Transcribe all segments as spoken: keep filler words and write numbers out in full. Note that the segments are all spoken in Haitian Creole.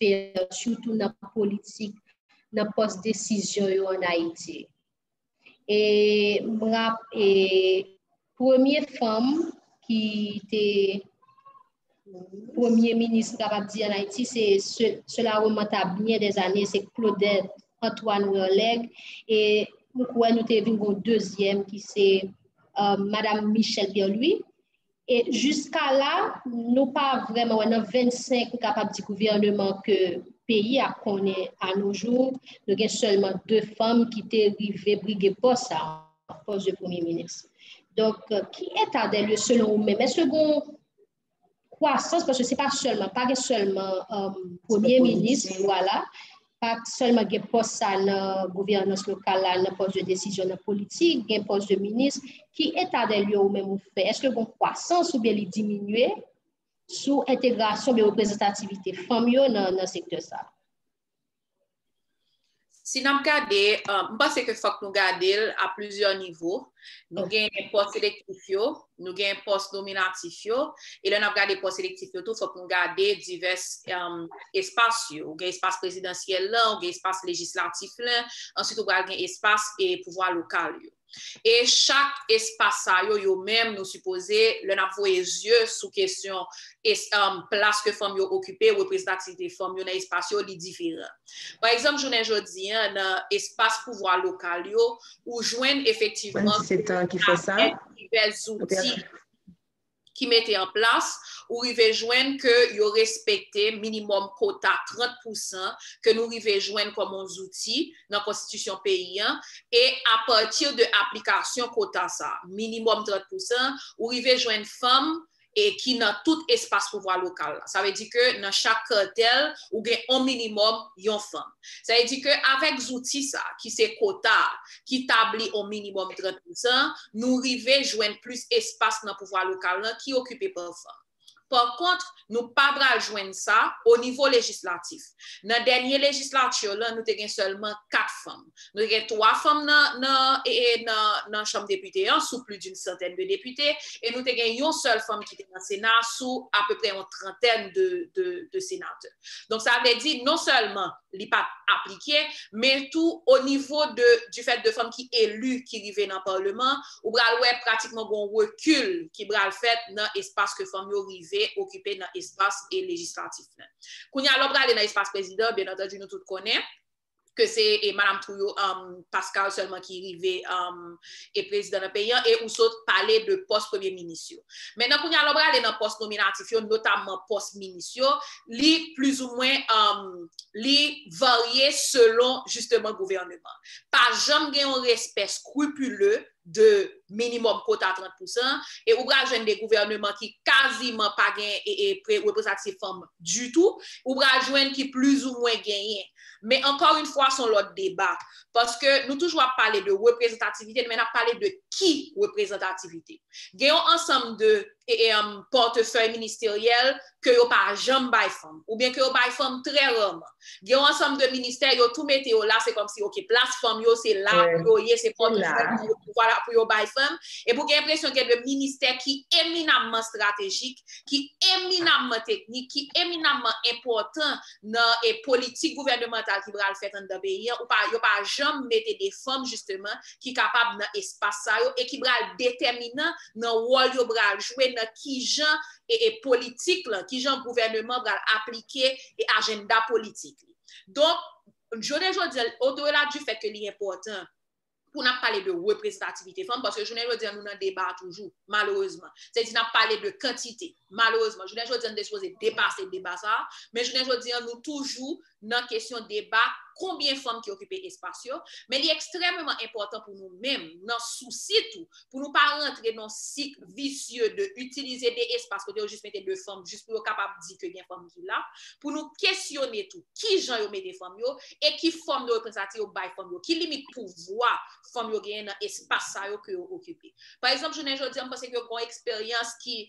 fè, sitou nan politik, nan pòs desizyon yo ann Ayiti. E m rap, e premye fanm ki te premye minis, m kapab di, ann Ayiti, se, se, cela remonte à bien des années, se Claudette Antoine Rerleg. E m kwè nou te vin gon dezyèm ki se, euh, Madam Michèle Pierre-Louis. E jiska la, nou pa vrèman wè nan vennsenk, m kapab di, gouvèneman ke peyi a konnen a nos jours, nou gen sèlman de fanm ki te rive brige pòs sa, pòs de premye minis. Donk, ki eta dè lye selon ou menm? Èske gon kwasans, paske se pa sèlman, pa gen sèlman, um, premye minis, vwala, pa sèlman gen pòs sa nan gouvènans lokal la, nan pòs de desizyon, nan politik, gen pòs de minis. Ki eta dè lye ou menm ou fè? Èske gen kwasans oubyen li diminye sou entegrasyon oubyen reprezantativite fanm yo nan, nan sektè sa? Si n ap gade, uh, m panse ke fòk nou gade l a plizyè nivo. Nou gen pòs selektif yo, nou gen pòs nominatif yo, e lè n ap gade pòs selektif yo tou, fòk nou gade divès, um, espas yo. Ou gen espas prezidansyèl lan, ou gen espas lejislatif lan, answit ou pral gen espas e pouvwa lokal yo. E chak espas sa yo, yo menm, nou sipoze, lè n ap voye zye sou kesyon es, um, plas ke fanm yo okipe, reprezantativite fanm yo nan espas yo, li diferan. Pa egzanp, jounen jodi a, nan espas pouvwa lokal yo, ou jwenn efektivman divès zouti ki mete an plas, ou rive jwenn ke yo respekte minimòm kota trant pousan ke nou rive jwenn kòm yon zouti nan konstitisyon peyi a, e apati de aplikasyon kota sa, minimòm trant pousan, ou rive jwenn fanm e ki nan tout espas pouvwa lokal la. Sa vle di ke nan chak katèl, ou gen yon minimòm yon fanm. Sa vle di ke avèk zouti sa, ki se kota, ki tabli yon minimòm trant pousan, nou rive jwenn plis espas nan pouvwa lokal lan ki okipe pa fanm. Pa kont, nou pa pral jwenn sa o nivo lejislatif. Nan dènye lejislati lan, nou te gen sèlman kat fanm. Nou te gen twa fanm nan, nan, e, e, nan, nan Chanm Depite an, sou plis d'une centaine de députés, e nou te gen yon sèl fanm ki te nan Sena sou apeprè yon trantèn de, de, de senatè. Donk, sa vle di, non sèlman li pa t aplike, men tou o nivo de, du fait de fanm ki eli ki rive nan palman, ou pral wè pratikman gon rekil ki pral fèt nan espas ke fanm yo rive okipe nan espas e lejislatif lan. Kounye a, lè w prale nan espas prezidan, byen antandi, nou tout konnen ke se e Madam Trouillot, um, Pascal sèlman ki rive, um, e prezidan nan peyi an, e ou sot pale de pòs premye minis yo. Mentnan, kounye a, lè w prale nan pòs nominatif yo, notamman pòs minis yo, li plizoumwen, um, li varye selon, jisteman, gouvèneman. Pa janm gen yon respè skripile de minimòm kota trant pousan, e ou pral jwenn de gouvèneman ki kaziman pa gen e, e, pre-, reprezantativite fanm ditou, ou pral jwenn ki plizoumwen genyen. Men ankò yon fwa, se yon lòt deba, paske nou toujou ap pale de reprezantativite, men n ap pale de ki reprezantativite? Gen yon ansanm de e, e, um, pòtefèy ministeryèl ke yo pa janm bay fanm, oubyen ke yo bay fanm trè rèman. Gen yon ansanm de ministè, yo tou mete yo la, se kòmsi, oke, plas fanm yo, se la pou yo ye, se pòtefèy pou yo, pou, vwala, pou yo bay fanm. E pou gen enpresyon gen de ministè ki eminamman estratejik, ki eminamman teknik, ki eminamman enpòtan nan, e, politik gouvènemantal ki pral fèt anndan peyi an, ou pa, yo pa janm mete de fanm, jisteman, ki kapab nan espas sa yo e ki pral detèminan nan wòl yo pral jwe nan kijan e, e politik lan, kijan gouvèneman pral aplike e ajanda politik li. Donk, jounen jodi a, odela du fait ke li enpòtan pou n ap pale de reprezantativite fanm, paske jounen jodi a, nou nan deba toujou, malerezman. Se di n ap pale de kantite, malerezman. Jounen jodi a, nou te sipoze depase deba sa a, men jounen jodi a, nou toujou nan kesyon deba konbyen fanm ki okipe espas yo, men li ekstrèmeman enpòtan pou nou menm, nan sousi tou, pou nou pa rantre nan sik visye de itilize de espas kote yo jis mete de fanm, jis pou yo kapab di ke gen fanm ki la, pou nou kesyone tou kijan yo mete fanm yo, e ki fòm de reprezantativite yo bay fanm yo, ki limit pouvwa fanm yo genyen nan espas sa yo ke yo okipe. Pa egzanp, jounen jodi a, m panse ke gen yon eksperyans ki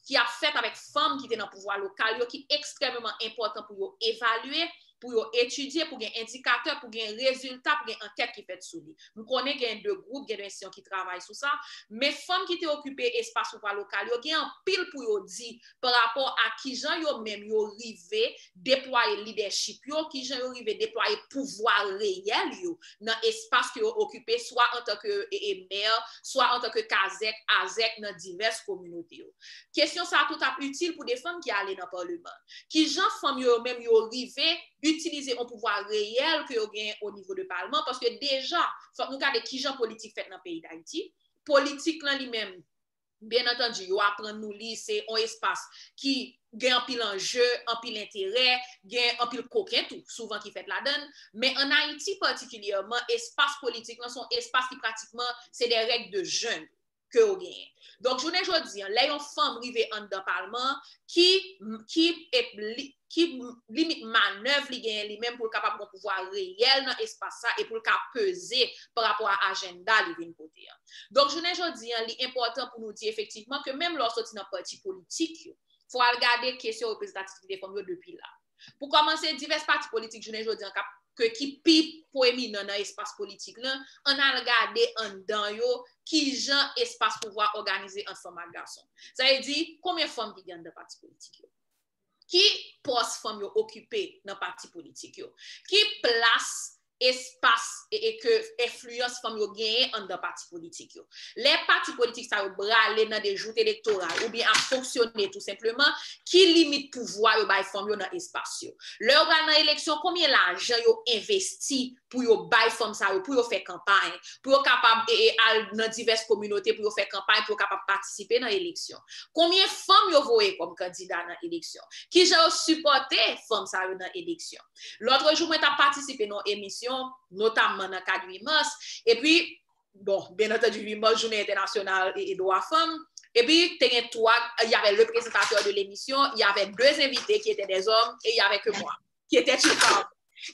ki ap fèt avèk fanm ki te nan pouvwa lokal yo, ki ekstrèmeman enpòtan pou yo evalye, pou yo etidye, pou gen endikatè, pou gen rezilta, pou gen ankèt ki fèt sou li. M konnen gen de gwoup, gen de enstitisyon ki travay sou sa, men fanm ki te okipe espas pouvwa lokal yo, gen anpil pou yo di pa rapò a kijan yo menm yo rive deplwaye lidèchip yo, kijan yo rive deplwaye pouvwa reyèl yo nan espas ke yo okipe, swa antanke e, e, mè, swa antanke kazèk, azèk nan divès kominote yo. Kesyon sa a tou t ap itil pou de fanm ki ale nan palman. Kijan fanm yo, yo menm yo rive itilize yon pouvwa reyèl ke yo genyen o nivo de palman, paske deja, fòk nou gade kijan politik fèt nan peyi Dayiti. Politik lan li menm, byen antandi, yo aprann nou li, se yon espas ki gen anpil anje, anpil enterè, gen anpil koken tou, souvan ki fèt ladan l. Men ann Ayiti patikilyèman, espas politik lan se yon espas ki pratikman se de règ de jan ke yo genyen. Donk, jounen jodi an, lè yon fanm rive anndan palman, ki, ki, e, li, ki limit manèv li genyen li menm pou l kapab gen pouvwa reyèl nan espas sa e pou l ka peze pa rapò a ajanda li vin pote an. Donk, jounen jodi an, li enpòtan pou nou di efektivman ke menm lè w soti nan pati politik yo, fò w al gade kesyon reprezantativite fanm yo depi la. Pou kòmanse, divès pati politik jounen jodi an k ap, ke, ki pi pweminan nan espas politik lan, ann al gade anndan yo kijan espas pouvwa òganize ant fanm ak gason. Sa vle di, konbyen fanm ki gen anndan pati politik yo? Ki pòs fanm yo okipe nan pati politik yo? Ki plas, espas e, e ke enfliyans fanm yo genyen anndan pati politik yo? Lè pati politik sa yo brale nan de joute elektoral oubyen ap fonksyone tou senpleman, ki limit pouvwa yo bay fanm yo nan espas yo? Lè yo pral nan eleksyon, konbyen lajan yo envesti pou yo bay fanm sa yo, pou yo fè kanpay, pou yo kapab e, e, al nan divès kominote, pou yo fè kanpay, pou yo kapab patisipe nan eleksyon? Konbyen fanm yo voye kòm kandida nan eleksyon? Kijan yo sipòte fanm sa yo nan eleksyon? Lòtrejou, mwen t ap patisipe nan yon emisyon, notamman nan kad uit mas, epi, bon, byen antandi, uit mas, Jounen Entènasyonal e, e Dwa Fanm, epi te gen twa, il y avait le présentateur de l'émission, il y avait deux invités qui étaient des hommes, et il y avait que moi, qui était une femme.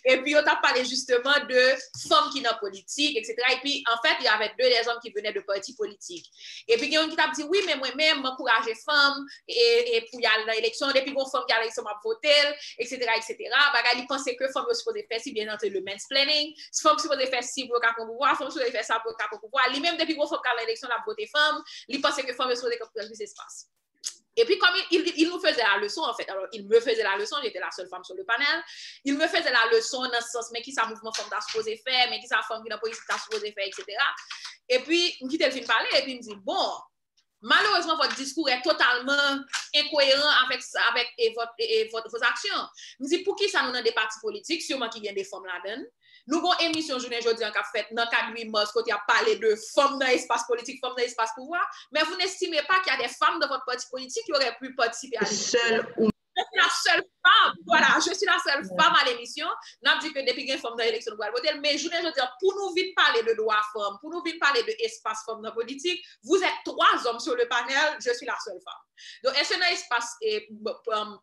Epi yo t ap pale jisteman de fanm ki nan politik, et cetera. Epi, anfèt, il y avait deux des hommes qui venaient de partis politiques. Epi gen youn ki t ap di, wi, men mwen menm, m ankouraje fanm e, e pou y al nan eleksyon. Depi gon fanm ki al eleksyon, m ap vote l, et cetera, et cetera. Bagay li panse ke fanm yo sipoze fè si, byen antandi, le mansplaining. Fanm sipoze fè si pou yo ka pran pouvwa, fanm sipoze fè sa pou yo ka pran pouvwa. Li menm, depi gon fanm k al nan eleksyon, l ap vote fanm. Li panse ke fanm yo sipoze pran plis espas. Et puis, comme il, il, il nous faisait la leçon, en fait, alors, il me faisait la leçon, j'étais la seule femme sur le panel, il me faisait la leçon dans ce sens, men kisa mouvman fanm ta sipoze fè, men kisa fanm ki nan politik ta sipoze fè, et cetera. Epi, m kite l fin pale, epi m di, bon, malheureusement, votre discours est totalement incohérent avec, avec et votre, et, et votre, vos actions. M di, poukisa nou nan de pati politik, siman ki gen de fanm ladan l? Nou gon emisyon jounen jodi an k ap fèt nan kad uit mas kote y ap pale de fanm nan espas politik, fanm nan espas pouvwa, mais vous n'estimez pas qu'il y a des femmes dans votre parti politique qui auraient pu participer à l'émission. Seule ou... Je suis la seule femme, voilà, je suis la seule femme à l'émission. N ap di ke depi gen fanm nan eleksyon, nou pral vote l, men jounen jodi an, pou nou vin pale de dwa fanm, pou nou vin pale de espas fanm nan politik, vous êtes trois hommes sur le panel, je suis la seule femme. Donk, èske nan espas e,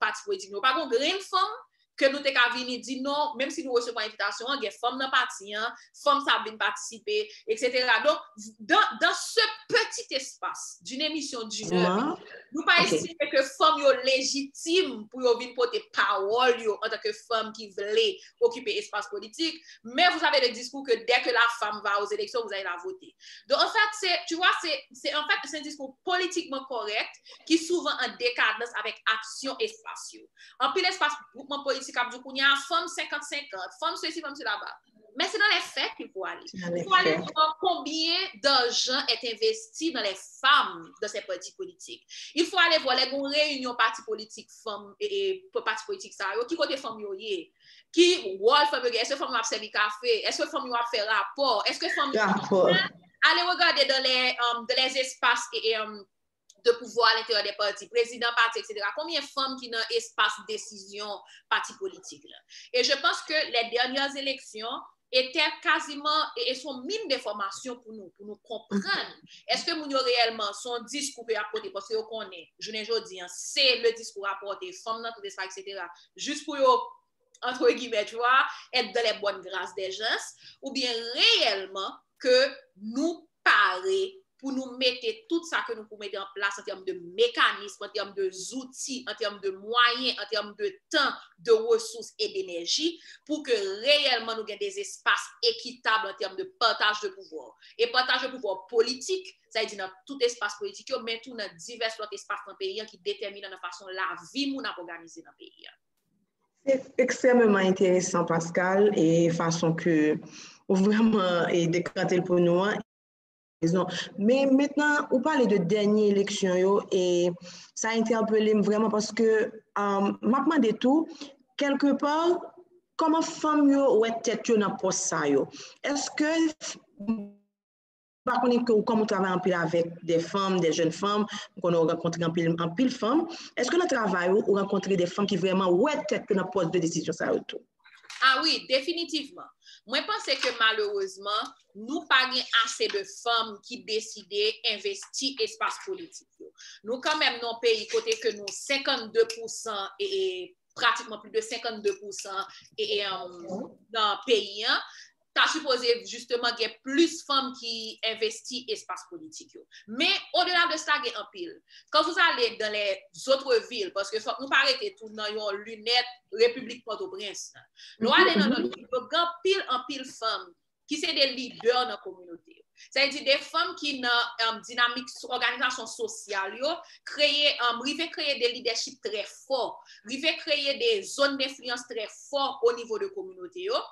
pati politik nou, pa gon grenn fanm ke nou te ka vini di non, menm si nou resevwa envitasyon an, gen fanm nan pati an, fanm sa ap vin patisipe, et cetera. Donk, dans, dans ce petit espace d'une émission d'une heure, nou pa estime ke fanm yo lejitim pou yo vin pote pawòl yo antanke fanm ki vle okipe espas politik, mais vous avez le discours que dès que la femme va aux élections, vous allez la voter. Donc, en fait, c'est, tu vois, c'est, c'est, en fait, c'est un discours politiquement correct qui souvent en décadence avec action espas yo. Anpil espas gwoupman politik ap di kounye a, fanm senkant senkant, fanm sesi, fanm sela. Mais c'est dans les faits qu'il faut aller. Il faut aller voir combien d'argent est investi dans les femmes dans ces partis politiques. Il faut aller voir, lè gen yon reyinyon pati politik fanm e, e, pati politik sa yo, ki kote fanm yo ye? Ki wòl fanm yo gen? Èske fanm yo ap sèvi kafe? Èske fanm yo ap fè rapò? Èske fanm yo ap ale regade dans les, um, dans les espaces e, e, um, de pouvwa à l'intérieur des partis, président parti, et cetera. Konbyen fanm ki nan espas desizyon pati politik la? Et je pense que les dernières élections étaient quasiment, e, e se yon mine d'information pou nou, pou nou konprann. Èske moun yo reyèlman, se yon diskou ke y ap pote, paske yo konnen, jounen jodi an, se le discours à porter, fanm nan tout espas, et cetera. Jis pou yo, entre guillemets, tu vois, être dans les bonnes grâces des gens, oubyen reyèlman ke nou pare pou nou mete tout sa ke nou pou mete an plas an tèm de mekanism, an tèm de zouti, an tèm de mwayen, an tèm de tan, de resous e denèji, pou ke reyèlman nou gen de espas ekitab an tèm de pataj de pouvwa. E pataj de pouvwa politik, sa vle di nan tout espas politik yo, men tou nan divès lòt espas nan peyi an ki detèminan nan fason lavi moun ap òganize nan peyi an. Se ekstrèmeman enteresan, Pascal, e fason ke ou vrèman e, dekante l pou nou an. Rezon. Men mentnan, ou pale de dènye eleksyon yo, e sa entèpele m vrèman paske um, m ap mande tou, kèlkepa, kòman fanm yo wè tèt yo nan pòs sa yo? Èske pa konnen ke ou kòm ou travay anpil avèk de fanm, de jèn fanm, ou konnen ou rankontre anpil anpil fanm. Èske nan travay ou, ou rankontre de fanm ki vrèman wè tèt yo nan pòs de desizyon sa yo tou? Ah wi, definitivman. Mwen panse ke malerezman, nou pa gen ase de fanm ki deside envesti espas politik yo. Nou kanmenm nan yon peyi kote ke nou senkannde pousan e, e pratikman plis de senkannde pousan e, e, um, nan peyi an, ta sipoze jisteman gen plis fanm ki envesti espas politik yo. Men, odela de sa, gen anpil. Quand vous allez dans les autres villes, paske fòk nou pa rete tou nan yon linèt Repiblik Pòtoprens nan. Lè w ale nan lòt vil yo, gen anpil, anpil fanm ki se de lidè nan kominote yo. Sa vle di de fanm ki nan um, dinamik òganizasyon sosyal yo, kreye, um, rive kreye de lidèchip trè fò, rive kreye de zòn denfliyans trè fò o nivo de kominote yo,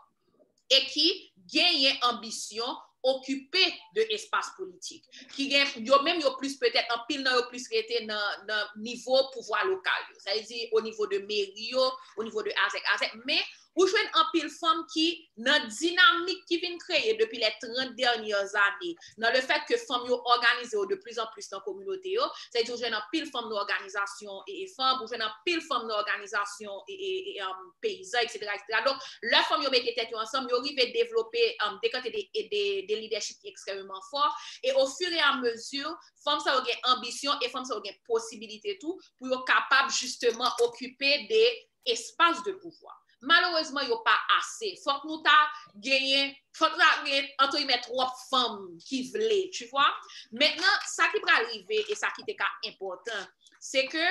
e ki genyen anbisyon okipe de espas politik. Ki gen, yo menm yo plis petèt, anpil nan yo plis rete nan, nan nivo pouvwa lokal yo. Sa vle di o nivo de meri yo, o nivo de azèk azèk, men ou jwenn anpil fanm ki nan dinamik ki vin kreye depi les trente dernières années, nan le fait que fanm yo òganize yo de plus en plus nan kominote yo, sa vle di ou jwenn anpil fanm nan òganizasyon e, e fanm, ou jwenn anpil fanm nan òganizasyon e, e, e um, peyizan, et cetera, et cetera. Donk, lè fanm yo mete tèt yo ansanm, yo rive devlope um, de kantite de, de, de lidèchip ki ekstrèmeman fò, e au fur et à mesure, fanm sa yo gen anbisyon e fanm sa yo gen posibilite tou pou yo kapab jisteman okipe de espas de pouvwa. Malerezman, yo pa ase. Fòk nou ta genyen, fòk nou ta genyen, entre guillemets, twòp fanm ki vle, tu vois. Mentnan, sa ki pral rive e sa ki te ka enpòtan, se ke,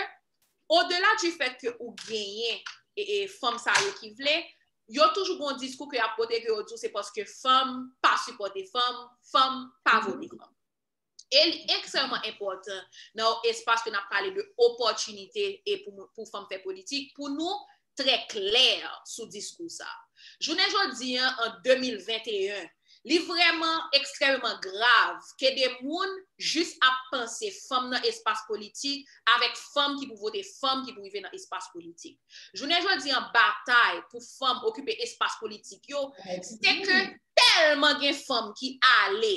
odela du fait ke ou genyen e, e fanm sa yo ki vle, yo toujou gen yon diskou ke y ap pote ke yo di w se paske fanm pa sipòte fanm, fanm pa vote fanm. E li ekstrèmman enpòtan nan yon espas ke n ap pale de opòtinite e pou, pou fanm fè politik, pou nou trè klè sou diskou sa. Jounen jodi an, an de mil venteyen, li vrèman ekstrèmman grav ke de moun jis ap panse fanm nan espas politik avèk fanm ki pou vote fanm ki pou rive nan espas politik. Jounen jodi an, batay pou fanm okipe espas politik yo, se ke tèlman gen fanm ki ale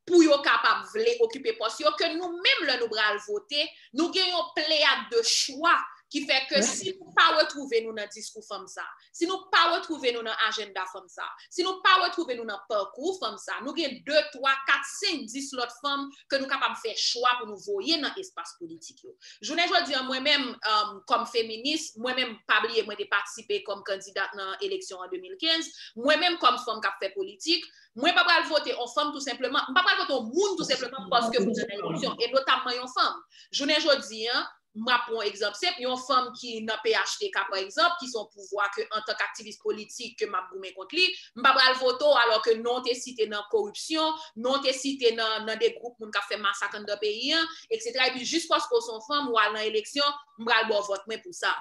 pou yo kapab vle okipe pòs yo, ke nou menm lè nou pral vote, nou gen yon pleyad de chwa ki fè ke si nou pa retwouve nou nan diskou fanm sa, si nou pa retwouve nou nan ajanda fanm sa, si nou pa retwouve nou nan pakou fanm sa, nou gen de, twa, kat, senk, dis lòt fanm ke nou kapab fè chwa pou nou voye nan espas politik yo. Jounen jodi an, mwen menm, um, kòm feminis, mwen menm, pa bliye, mwen te patisipe kòm kandidat nan eleksyon an de mil kenz, mwen menm kòm fanm k ap fè politik, mwen pa pral vote yon fanm tou senpleman, m pa pral vote yon moun tou senpleman paske m nan eleksyon, e notamman yon fanm. Jounen jodi an, m ap pran yon egzanp senp, yon fanm ki nan P H T K, pa egzanp, ki se yon pouvwa ke antank aktivis politik ke m ap goumen kont li, m pa pral vote w alò ke non w te site nan koripsyon, non w te site nan, nan de gwoup moun k ap fè masak anndan peyi an, et cetera. Epi jis paske w se yon fanm, w al nan eleksyon, m pral ba w vòt mwen pou sa.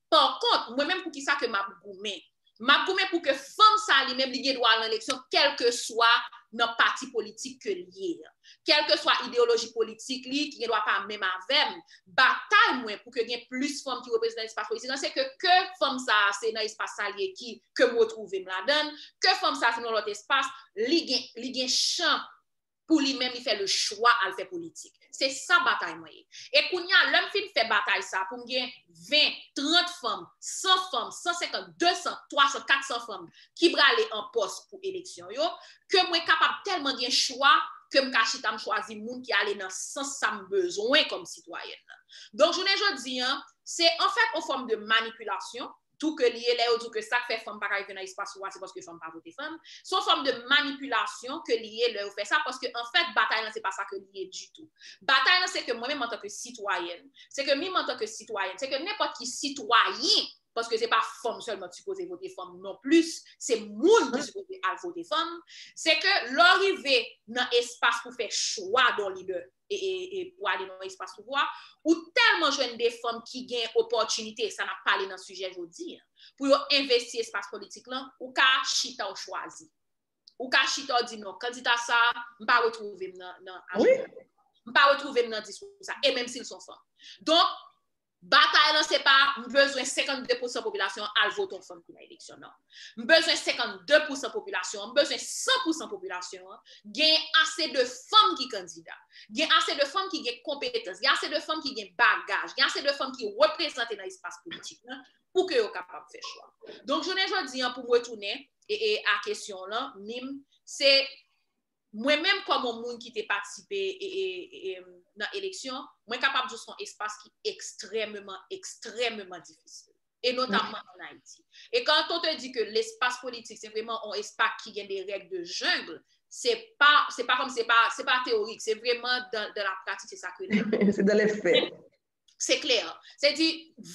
Pa kont, mwen menm poukisa ke m ap goumen? M ap goumen pou ke fanm sa li menm li gen dwa al nan eleksyon kèlkeswa nan pati politik ke l ye a. Kèlkeswa ideyoloji politik li ki gen dwa pa menm avè m, batay mwen pou ke gen plis fanm ki reprezante nan espas politik lan, se ke, ke fanm sa a se nan espas sa l ye ki, ke m retwouve m ladan l, ke fanm sa a se nan lòt espas, li gen, li gen chan pou li menm li fè le chwa al fè politik. Se sa batay mwen ye. E kounye a, lè m fin fè batay sa pou m gen ven, trant fanm, san fanm, san senkant, de san, twa san, kat san fanm ki prale an pòs pou eleksyon yo, ke mwen kapab tèlman gen chwa ke m ka chita m chwazi moun ki ale nan sans sa m bezwen kòm sitwayèn nan. Donk, jounen jodi an, se anfèt yon fòm de manipilasyon tou ke li ye lè yo di w ke sa k fè fanm pa ka rive nan espas ou a, se paske fanm pa vote fanm. Se yon fòm de manipilasyon ke li ye lè yo fè sa, paske anfèt, batay lan se pa sa ke li ye ditou. Batay lan se ke mwen menm antanke sitwayèn, se ke mim antanke sitwayèn, se ke nenpòt ki sitwayen, paske se pa fanm sèlman ki sipoze vote fanm non plis, se moun ki sipoze al vote fanm, se ke lè w rive nan espas pou fè chwa de yon lidè, e, e, e pou ale nan espas pouvwa, ou tèlman jwenn de fanm ki gen opòtinite, sa n ap pale nan sijè jodi a, pou yo envesti espas politik lan, ou ka chita w chwazi. Ou ka chita w di non, kandida sa, m pa retwouve m nan, nan ajanda. M pa retwouve m nan diskou sa, e menm si l se yon fanm. Donk, batay lan se pa m bezwen senkannde pousan popilasyon an al vote yon fanm ki nan eleksyon, non. M bezwen senkannde pousan popilasyon an, m bezwen san pousan popilasyon an, gen ase de fanm ki kandida, gen ase de fanm ki gen konpetans, gen ase de fanm ki gen bagaj, gen ase de fanm ki reprezante nan espas politik lan pou ke yo kapab fè chwa. Donk, jounen jodi an, pou m retounen e, e, a kesyon w lan, mim, se mwen menm kòm yon moun ki te patisipe e, e, e, nan eleksyon, mwen kapab di w se yon espas ki ekstrèmeman, ekstrèmeman difisil. E notamman an Ayiti. E quand on te dit que l'espace politique, c'est vraiment un espace qui a des règles de jungle, se pa, se pa kòm, se pa, se pa teorik, se vrèman dans, dans la pratique, c'est ça que Se dans les faits. Se klè. Se di,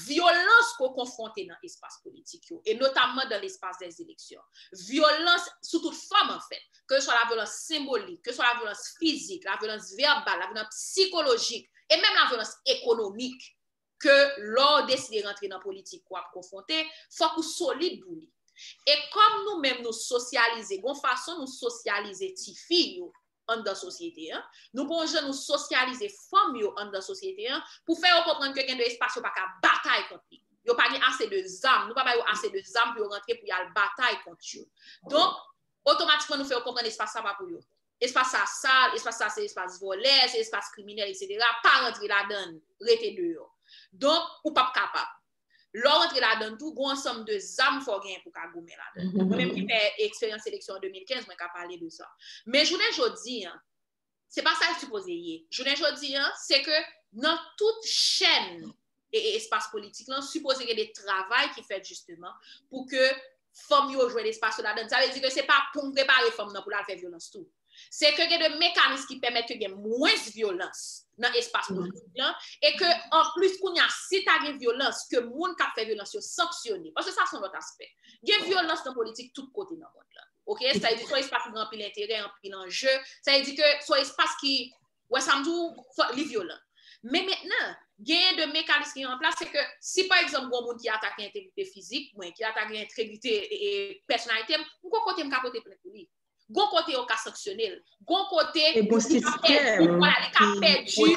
vyolans ke w konfwonte nan espas politik yo, e notamman dans l'espace des élections. Vyolans sou tout fòm, anfèt. Que ce soit la violence symbolique, que ce soit la violence physique, la violence verbale, la violence psychologique, e menm la violence économique, ke lè w deside rantre nan politik w ap konfwonte, fòk ou solid pou li. E kòm nou menm nou sosyalize, gon fason nou sosyalize tifi yo anndan sosyete an, nou gon jan nou sosyalize fanm yo anndan sosyete an, pou fè yo konprann ke gen de espas yo pa ka batay kont li. Yo pa gen ase de zam, nou pa ba yo ase de zam pou yo rantre pou y al batay kont yo. Donk, otomatikman nou fè yo konprann espas sa pa pou yo. Espas sa sal, espas sa se espas vòlè, se espas kriminèl, etsetera. Pa rantre ladan, rete deyò. Donk, ou p ap kapab. Lè w rantre ladan tou, gon ansanm de zam fò w genyen pou w ka goumen ladan. Mwen menm ki fè eksperyans eleksyon an de mil kenz, mwen ka pale de sa. Men jounen jodi an, se pa sa l sipoze ye. Jounen jodi an, se ke nan tout chèn e, e espas politik lan, sipoze gen de travay ki fèt jisteman pou ke fanm yo jwenn espas yo ladan. Sa vle di ke se pa pou m prepare fanm nan pou l al fè vyolans tou. Se ke gen de mekanis ki pèmèt ke gen mwens vyolans nan espas politik lan, e ke anplis kounye a, si ta gen vyolans, ke moun k ap fè vyolans yo sanksyone. Paske sa se yon lòt aspè. Gen vyolans nan politik tout kote nan mond lan. Oke? Sa vle di se yon espas ki gen anpil enterè, anpil anje. Sa vle di ke se yon espas ki, wè sa m di w, li vyolan. Men mentnan, genyen de mekanis ki an plas, se ke si pa egzanp gon moun ki atake entegrite fizik mwen, ki atake entegrite e, e, pèsonalite m, m gon kote m ka pote plent pou li. Gon kote yo ka sanksyone l. Gon kote li ka pèdi, li ka pèdi,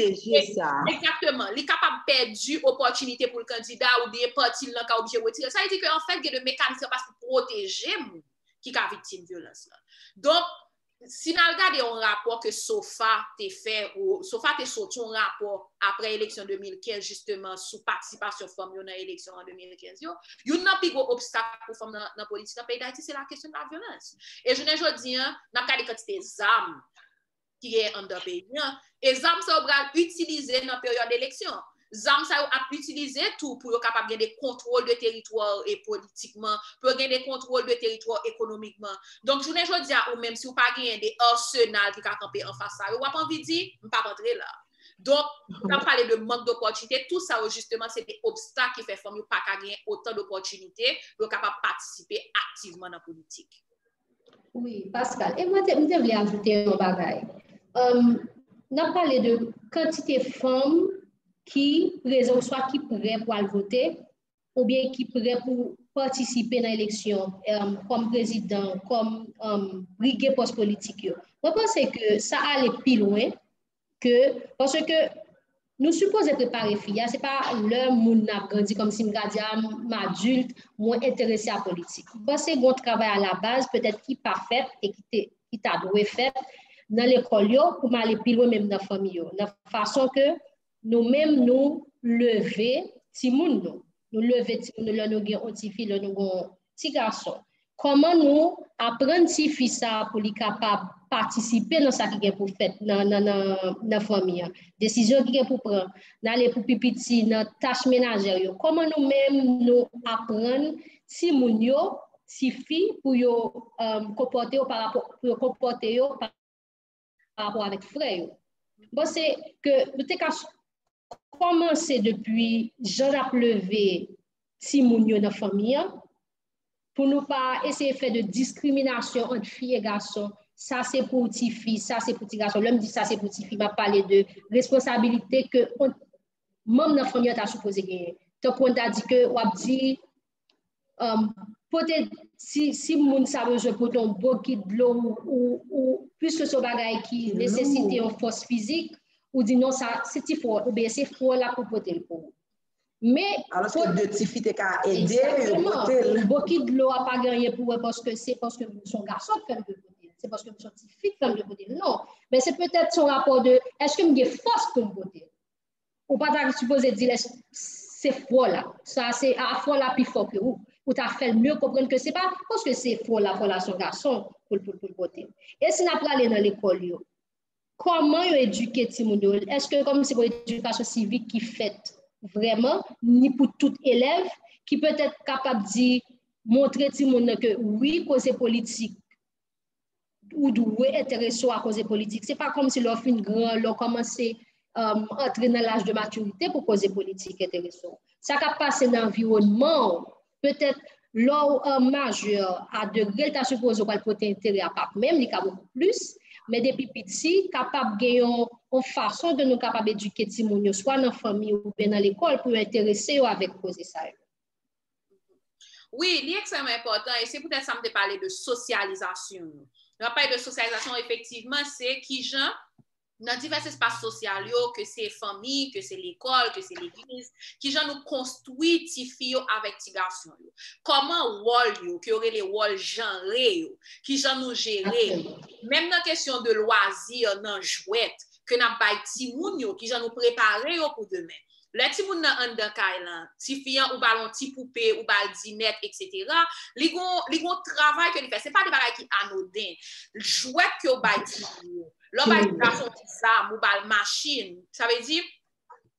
egzakteman, li kapab pèdi opòtinite pou l kandida oubyen pati l lan ka oblije retire l. Sa vle di ke anfèt gen de mekanis an plas pou pwoteje moun ki ka viktim vyolans lan. Donk, si n al gade yon rapò ke sofa te fè, ou sofa te soti yon rapò apre eleksyon de mil kenz, jisteman, sou patisipasyon fanm yo nan eleksyon an de mil kenz yo, youn nan pi gwo obstak pou fanm nan, nan politik nan peyi Dayiti, se la kesyon de la vyolans. E jounen jodi an, n ap gade kantite zam ki gen anndan peyi an, e zam sa yo pral itilize nan peryòd eleksyon. Zam sa yo ap itilize tou pou yo kapab gen de kontwòl de teritwa e politikman, pou yo gen de kontwòl de teritwa ekonomikman. Donk, jounen jodi a, ou menm si w pa genyen de arsenal ki ka kanpe anfas sa yo, w ap anvi di, m p ap antre la. Donk, n ap pale de mank dopòtinite, tou sa yo jisteman se de obstak ki fè fanm yo pa ka genyen otan dopòtinite pou yo kapab patisipe aktivman nan politik. Wi, Pascal. E mwen te, m te vle ajoute yon bagay. Um, n ap pale de kantite fanm ki prezan oswa ki prè pou al vote, oubyen ki prè pou patisipe nan eleksyon, um, kòm prezidan, kòm, um, brige pòs politik yo. Mwen panse ke sa ale pi lwen ke, paske nou sipoze prepare fi a, se pa lè moun nan ap grandi, kòmsi m ka di, a, m adilt, mwen enterese a politik. M panse gen yon travay alabaz, petèt ki pa fèt e ki te, ki ta dwe fèt nan lekòl yo, pou m ale pi lwen menm nan fanmi yo, nan fason ke nou menm nou leve timoun nou. Nou leve timoun nou lè nou gen yon ti fi, lè nou gen yon ti gason. Kòman nou aprann tifi sa pou li kapab patisipe nan sa ki gen pou fèt nan, nan, nan, nan fanmi an? Desizyon ki gen pou pran, nan ale pou pi piti, nan tach menajè yo. Kòman nou menm nou aprann timoun yo, tifi, pou yo um, konpòte yo pa rapò, pou yo konpòte yo pa rapò avèk frè yo. M panse ke nou te ka kòmanse depi jan n ap leve timoun yo nan fanmi an, pou nou pa eseye fè de diskriminasyon ant fi e gason. Sa se pou tifi, sa se pou ti gason. Lè m di sa se pou tifi, m ap pale de responsabilite ke manm nan fanmi an ta sipoze genyen. Tankou n ta di ke w ap di, um, pote, si, si moun sa bezwen pote yon bokit dlo ou, ou, ou piske se yon bagay ki nesesite yon fòs fizik, ou di non, sa se ti frè, oubyen se frè w la pou pote l pou ou. Men, alòske de tifi te ka ede yo pote l. Bokit dlo a pa gen anyen pou wè paske se paske m se yon gason k fè m dwe pote l. Se paske m se yon tifi k fè m dwe pote l. Non. Men se petèt se yon rapò de èske m gen fòs pou m pote l. Ou pa ta sipoze di lè se fò la. Sa se a fò la pi fò ke ou. Ou ta fè l mye konprann ke se pa paske se fò la, fò la se yon gason pou l pou l pou l pote. E si n ap prale nan lekòl yo, kòman yo edike timoun yo? Èske kòm se yon edikasyon sivik ki fèt vrèman, ni pou tout elèv, ki petèt kapab di, montre timoun nan ke wi, koze politik ou dwe enterese w a koze politik. Se pa kòmsi lè w fin gran, lè w kòmanse um, antre nan laj de matirite pou koze politik enterese w. Sa k ap pase nan anviwònman w, petèt lè w um, majè a degre l ta sipoze w pral pote enterè a p ap menm, li ka bokou plis, men depi piti, kapab gen yon, yon fason ke nou kapab edike timoun yo, swa nan fanmi oubyen nan lekòl, pou yo enterese yo avèk koze sa yo. Wi, li ekstrèmman enpòtan e se poutèt sa m te pale de sosyalizasyon yo. Lè w ap pale de sosyalizasyon, efektivman, se kijan nan divès espas sosyal yo, ke se fanmi, ke se lekòl, ke se legliz, kijan nou konstwi tifi yo avèk ti gason yo. Kòman wòl yo, ke yo rele wòl janre yo, kijan nou jere yo. Menm nan kesyon de lwazi, nan jwèt, ke n ap bay timoun yo, kijan nou prepare yo pou demen. Lè timoun nan anndan kay lan, tifi an ou ba l yon ti poupe, ou ba l dinèt, etsetera, li gon li gon travay ke li fè. Se pa de bagay ki anoden. Jwèt ke w bay timoun yo. Lè w bay ti gason ti zam, ou ba l machin, sa vle di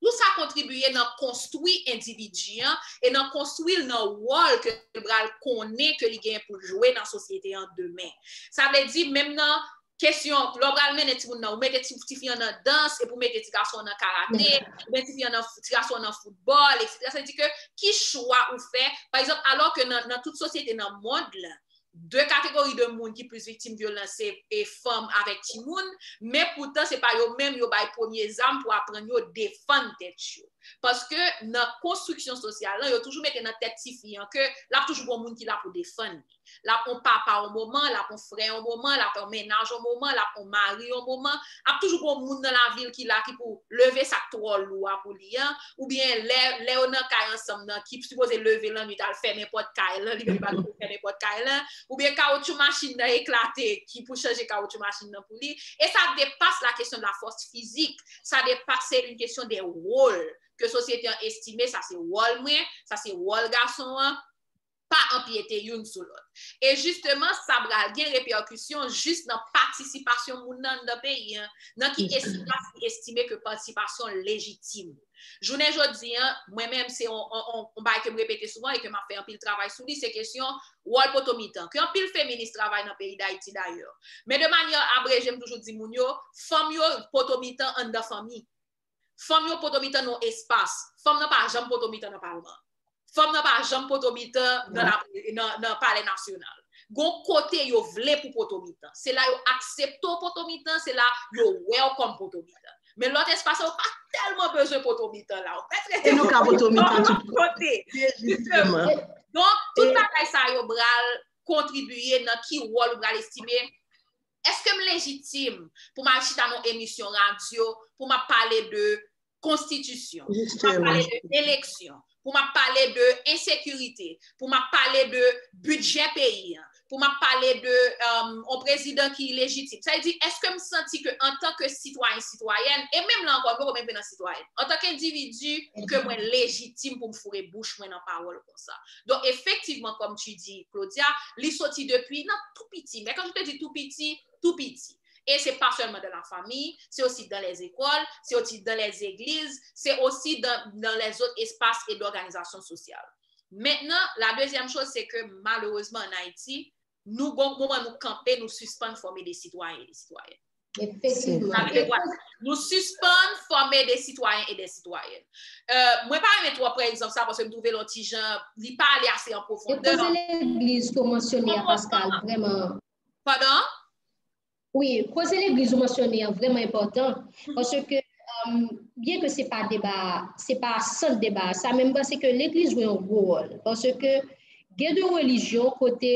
tout sa kontribiye nan konstwi endividi an e nan konstwi l nan wòl ke l pral konnen ke li genyen pou l jwe nan sosyete an demen. Sa vle di menm nan kesyon, lè w pral mennen timoun nan, ou mete ti, tifi an nan dans, epi ou mete ti gason an nan karate, oubyen tifi an nan, ti gason an nan foutbòl, etsetera. Sa vle di ke ki chwa ou fè, pa egzanp, alò ke nan, nan tout sosyete nan mond lan, de kategori de moun ki plis viktim vyolans se e fanm avèk timoun, men poutan se pa yo menm yo bay premye zam pou aprann yo defann tèt yo. Paske nan konstriksyon sosyal lan, yo toujou mete nan tèt tifi an ke l ap toujou gon moun ki la pou defann li. L ap yon papa yon moman, l ap yon frè yon moman, l ap yon mennaj yon moman, l ap yon mari yon moman. Ap toujou gon moun nan lavi l ki la ki pou leve sa k twò lou a pou li an. Oubyen lè, lè yo nan kay ansanm nan, ki sipoze leve lannwit al fè nenpòt kay lan, li menm li pa t fè nenpòt kay lan. Oubyen kawotchou machin nan eklate, ki pou chanje kawotchou machin nan pou li. E sa depas la kesyon de la fòs fizik. Sa depas se yon kesyon de wòl ke sosyete an estime, sa se wòl mwen, sa se wòl gason an. Pa anpyete youn sou lòt. E jisteman, sa pral gen repèkisyon jis nan patisipasyon moun nan anndan peyi an, nan ki espas li estime ke patisipasyon lejitim. Jounen jodi an, mwen menm, se yon, yon, yon, yon bagay ke m repete souvan e ke m ap fè anpil travay sou li, se kesyon wòl potomitan, ke anpil feminis travay nan peyi Dayiti dayè. Men de manyè abreje, m toujou di moun yo, fanm yo potomitan anndan fanmi. Fanm yo potomitan nan yon espas. Fanm nan pa janm potomitan nan palman. Fanm nan pa janm potomitan nan, la, nan, nan palè nasyonal. Gon kote yo vle pou potomitan. Se la yo aksepte w potomitan, se la yo wè w kòm potomitan. Men lòt espas yo pa tèlman bezwen potomitan la. Ou mèt rete potomitan tout kote. Donk, tout bagay sa yo pral kontribiye nan ki wòl ou pral estime èske m lejitim pou m al chita nan yon emisyon radyo pou m ap pale de konstitisyon, pou m ap pale de eleksyon, pou m ap pale de ensekirite, pou m ap pale de bidjè peyi an, pou m ap pale de um, yon prezidan ki lejitim. Sa vle di, èske m santi ke antanke sitwayen, sitwayèn, e menm la ankò, m poko menm vin nan sitwayèn, antanke endividi ke mwen lejitim pou m foure bouch mwen nan pawòl konsa. Donk, efektivman, comme tu dis, Claudia, li soti depi nan tou piti. Men kan je te di tou piti, tou piti. E se pa sèlman dans la famille, se osi dans les écoles, se osi dans les églises, se osi dans, dans les autres espaces et d'organisations sociales. Maintenant, la deuxième chose, c'est que malheureusement en Haïti, nou gon moman nou kanpe, nou sispann fòme de sitwayen e de sitwayèn. Efektivman. Nou sispann fòme de sitwayen e de sitwayèn. Euh, mwen pa renmen twò pran egzanp sa paske m twouve l yon ti jan, li pa ale ase an pwofondè. E koze legliz ke w mansyone a, Pascal, vrèman. Pandan? Wi, koze legliz ou mansyone an vrèman enpòtan, paske um, byen ke se pa deba, se pa sant deba sa, men m panse ke legliz jwe yon gwo wòl, paske gen de relijyon kote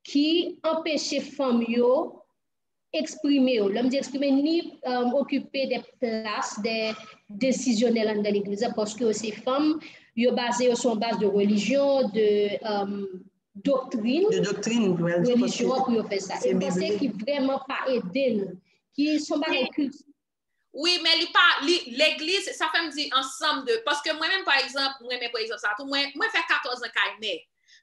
ki anpeche fanm yo eksprime yo. Lè m di eksprime, ni um, okipe de plas de desizyonèl anndan legliz la, paske yo se fanm, yo baze yo sou yon baz de relijyon, de um, doktrin, de doktrin, well, relijyon an pou yo fè sa. E m panse ki vrèman pa ede l, ki son bagay kilti. Wi, men li pa, li, legliz, sa fè m di ansanm de, paske mwen menm, pa egzanp, mwen menm, pa egzanp, sa tou, mwen, mwen fè katòz an kay mè.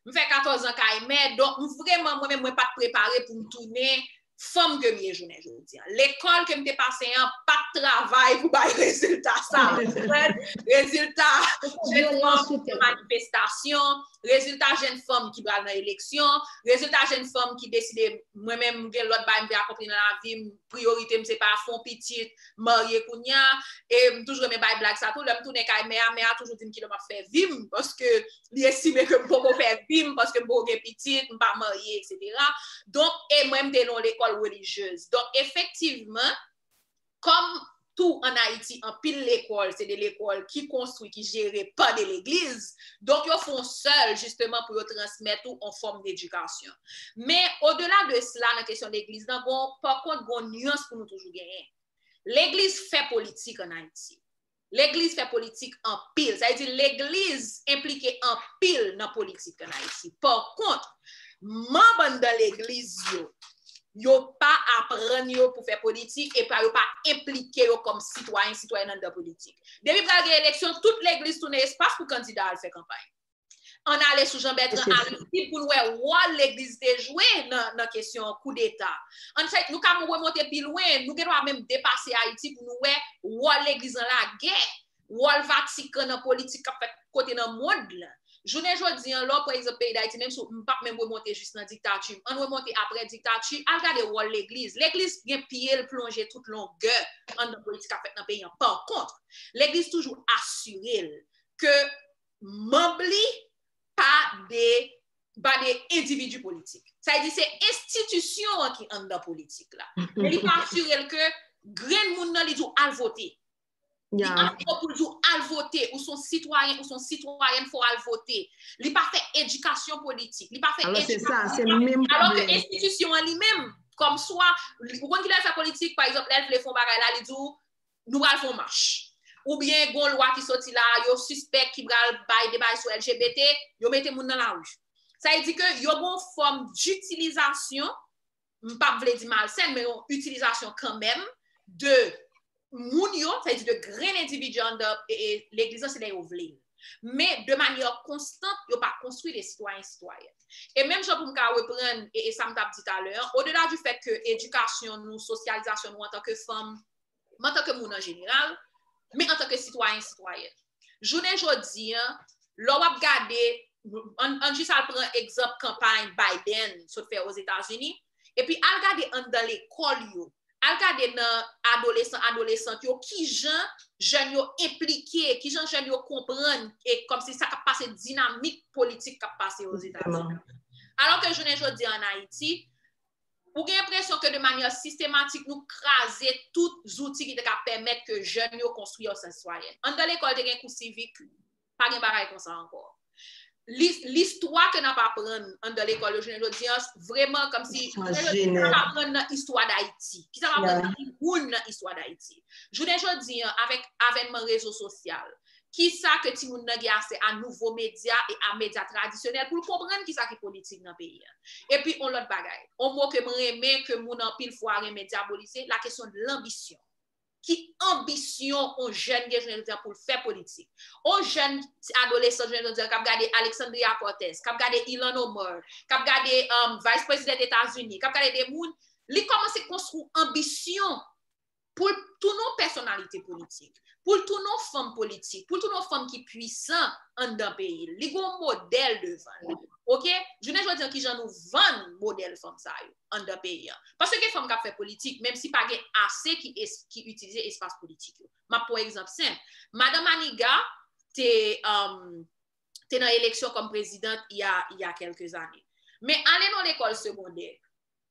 M fè katòz an kay mè, donk m vrèman, mwen menm, mwen pa t prepare pou m tounen fanm ke m ye jounen jodi a. Lekòl ke m te pase an pa t travay pou bay rezilta sa. Rezilta jèn fanm nan manifestasyon, rezilta jèn fanm ki pral nan eleksyon, rezilta jèn fanm ki deside mwen menm m gen lòt bagay m vle akonpli nan lavi m, priyorite m se pa fè yon pitit, marye kounya, e m toujou renmen bay blag sa tou, lè m tounen kay mè a, mè a toujou di m kilè m ap fè vi m, paske li estime ke m poko fè vi m paske m poko gen pitit, m pa marye, etsetera. Donk, e mwen m te nan yon lekòl relijyez. Donk, efektivman, kòm tou ann Ayiti, anpil lekòl, se de lekòl ki konstwi, ki jere pa de legliz. Donk, yo fè yon sèl, jisteman, pou yo transmèt ou yon fòm dedikasyon. Men, odela de sela, nan kesyon legliz lan, gon, pa kont, gon nyans pou nou toujou genyen. Legliz fè politik ann Ayiti. Legliz fè politik anpil. Sa vle di legliz enplike anpil nan politik ann Ayiti. Pa kont, manm anndan legliz yo, yo pa aprann yo pou fè politik e pa yo pa enplike yo kòm sitwayen, sitwayèn anndan politik. Depi pral gen eleksyon, tout legliz tounen espas pou kandida al fè kanpay. Ann ale sou Jan Bètran Aristid pou n wè wòl legliz te jwe nan, nan kesyon koudeta. Ann fèt, nou ka remonte pi lwen, nou gen dwa menm depase Ayiti pou nou wè wòl legliz nan lagè, wòl Vatikan nan politik k ap fèt kote nan mond lan. Jounen jodi an, lè w pran egzanp peyi Dayiti, menm si m p ap menm remonte jis nan diktati, ann remonte apre diktati, al gade wòl legliz. Legliz gen pye l plonje tout longè anndan politik k ap fèt nan peyi an. Pa kont, legliz toujou asire l ke manm li pa de pa de endividi politik. Sa vle di se enstitisyon an ki anndan politik la. Men li pa asire l ke grenn moun nan li di w al vote. Li asire w pou l di w al vote, ou se yon sitwayen, ou se yon sitwayèn, fò w al vote. Li pa fè edikasyon politik, li pa fè edikasyon. Alò ke enstitisyon an li menm, kòm swa, ou konn kilè l fè politik, pa egzanp, lè l vle fè yon bagay la, li di w, nou pral fè yon mach. Oubyen gon lwa ki soti la, yo sispèk ki pral bay de bagay sou L G B T, yo mete moun nan lari. Sa vle di ke yo gon fòm ditilizasyon, m p ap vle di malsèn, men yon itilizasyon kanmenm de moun yo, sa vle di de grenn endividi anndan legliz lan, se lè yo vle l. Men de manyè konstant, yo pa konstwi de sitwayen, sitwayèn. E menm jan pou m ka reprann e, e sa m t ap di talè an, odela di fèt ke edikasyon nou, sosyalizasyon nou antanke fanm, men antanke moun an jeneral, men antanke sitwayen, sitwayèn. Jounen jodi an, lè w ap gade, ann jis al pran egzanp kanpay Biden sot fè Ozetazini, epi al gade anndan lekòl yo, al gade nan adolesan, adolesant yo, kijan jèn yo enplike, kijan jèn yo konprann, e kòmsi sa k ap pase, dinamik politik k ap pase Ozetazini. Alò ke jounen jodi an ann Ayiti, ou gen enpresyon ke de manyè sistematik nou kraze tout zouti ki te ka pèmèt ke jèn yo konstwi yon sans sitwayèn. Anndan lekòl te gen kou sivik, pa gen bagay konsa ankò. Listwa ke n ap aprann anndan lekòl yo jounen jodi an, vrèman kòmsi, kisa n ap aprann nan istwa Dayiti? Kisa n ap aprann nan moun nan istwa Dayiti? Jounen jodi an, avèk avènman rezo sosyal, Kisa ke timoun nan gen aksè a nouvo medya e a medya tradisyonèl pou l konprann kisa ki politik nan peyi a. Epi, yon lòt bagay, yon mo ke m renmen, ke moun anpil fwa renmen dyabolize, la kesyon de lanbisyon. Ki anbisyon yon jèn gen jounen jodi a pou l fè politik? Yon jèn adolesan jounen jodi a k ap gade Alexandria Cortez, k ap gade Ilhan Omar, k ap gade um, Vice President Etazini, k ap gade de moun, li kòmanse konstwi anbisyon pou l tounen yon pèsonalite politik, pou l tounen yon fanm politik, pou l tounen yon fanm ki pwisan anndan peyi l. Li gen yon modèl devan l. Oke? Jounen jodi a, kijan nou vann modèl fanm sa yo anndan peyi an? Paske gen fanm k ap fè politik, menm si pa gen ase ki, es, ki itilize espas politik yo. M ap pran yon egzanp senp. Madan Maniga te, um, te nan eleksyon kòm prezidant il y a, il y a quelques années. Men ale nan lekòl segondè,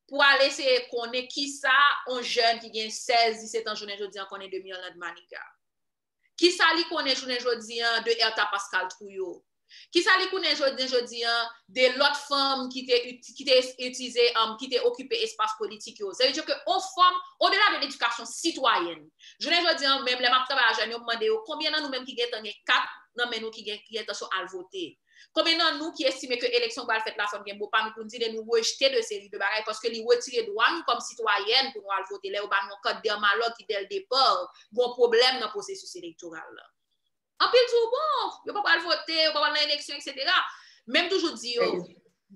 pou al eseye konnen kisa yon jèn ki gen sèz, disèt an jounen jodi a konnen de Mirlande Maniga. Kisa li konnen jounen jodi a de Ertha Pascal Trouillot? Kisa li konnen jounen jodi a de lòt fanm ki te, ki te itilize, um, ki te okipe espas politik yo? Sa vle di ke yon fanm, odela de ledikasyon sitwayèn. Jounen jodi a, menm lè m ap travay a jèn yo, m mande yo, konbyen nan nou menm ki gentan gen kat nan men nou ki gen, ki gen entansyon al vote? Konbyen nan nou ki estime ke eleksyon k pral fèt la, fanm gen mo pa nou pou n di, de nou rejte de seri de bagay, paske li retire dwa nou kòm sitwayèn pou nou al vote, lè yo ba nou yon kat dèmalòg ki, dè l depa, gen yon pwoblèm nan pwosesis elektoral la? Anpil di w, bon, yo pa pral vote, yo pa pral nan eleksyon, etsetera. Men m toujou di yo,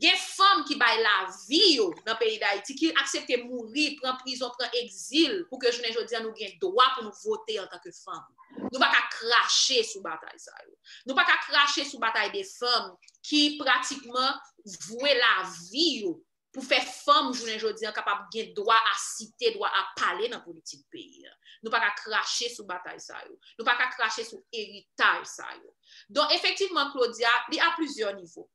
gen fanm ki bay lavi yo nan peyi Dayiti, ki aksepte mouri, pran prizon, pran egzil, pou ke jounen jodi a nou gen dwa pou nou vote antanke fanm. Nou pa ka krache sou batay sa yo. Nou pa ka krache sou batay de fanm ki pratikman vwe lavi yo pou fè fanm jounen jodi a kapab gen dwa a site, dwa a pale nan politik peyi a. Nou pa ka krache sou batay sa yo. Nou pa ka krache sou eritaj sa yo. Donk, efektivman, Claudia, li a plizyè nivo.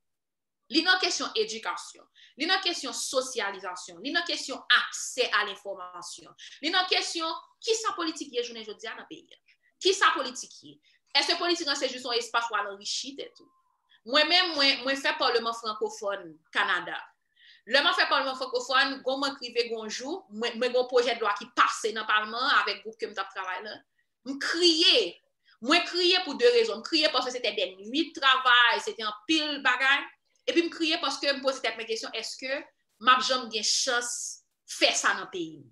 Li nan kesyon edikasyon, li nan kesyon sosyalizasyon, li nan kesyon aksè a lenfòmasyon, li nan kesyon kisa politik ye jounen jodi a nan peyi a. Kisa politik ye? Èske politik lan se jis yon espas pou al anrichi tèt ou? Mwen menm, mwen, mwen fè paleman frankofòn Kanada. Lè m ap fè paleman frankofòn, gon mwen k rive gon jou, mwen, mwen gon pwojè de lwa ki pase nan palman an avèk gwoup ke m t ap travay la. M kriye. Mwen kriye pou de rezon. M kriye paske se te de nwit travay, se te anpil bagay. Epi m kriye paske m poze tèt mwen kesyon, èske m ap janm gen chans fè sa nan peyi m?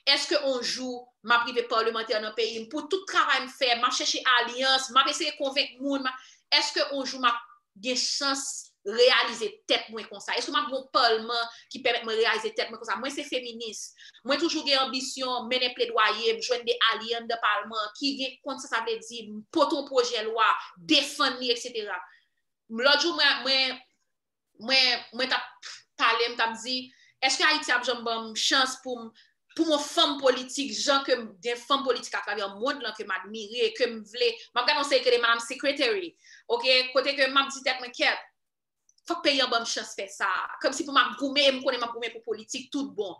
Èske yon jou m ap rive palemantè nan peyi m? Pou tout travay m fè, m ap chèche alyans, m ap eseye konvenk moun, m ap, èske yon jou m ap gen chans reyalize tèt mwen konsa? Èske m ap gen yon palman ki pèmèt mwen reyalize tèt mwen konsa? Mwen se feminis. Mwen toujou gen anbisyon mennen pledwaye m, jwenn de alye anndan palman ki gen konn sa sa vle di, m pote yon pwojè lwa, defann li, etsetera. Lòt jou, mwen, mwen, mwen, mwen t ap pale, m t ap di, èske Ayiti ap janm ban m chans pou m, pou m yon fanm politik, jan ke m gen fanm politik atravè mond lan ke m admire, ke m vle, m ap gade yon seri ke de Madam Secretary, oke, kote ke m ap di tèt mwen, kèt, fòk peyi an ban m chans fè sa. Kòmsi pou m ap goumen, e m konnen m ap goumen pou politik tout bon.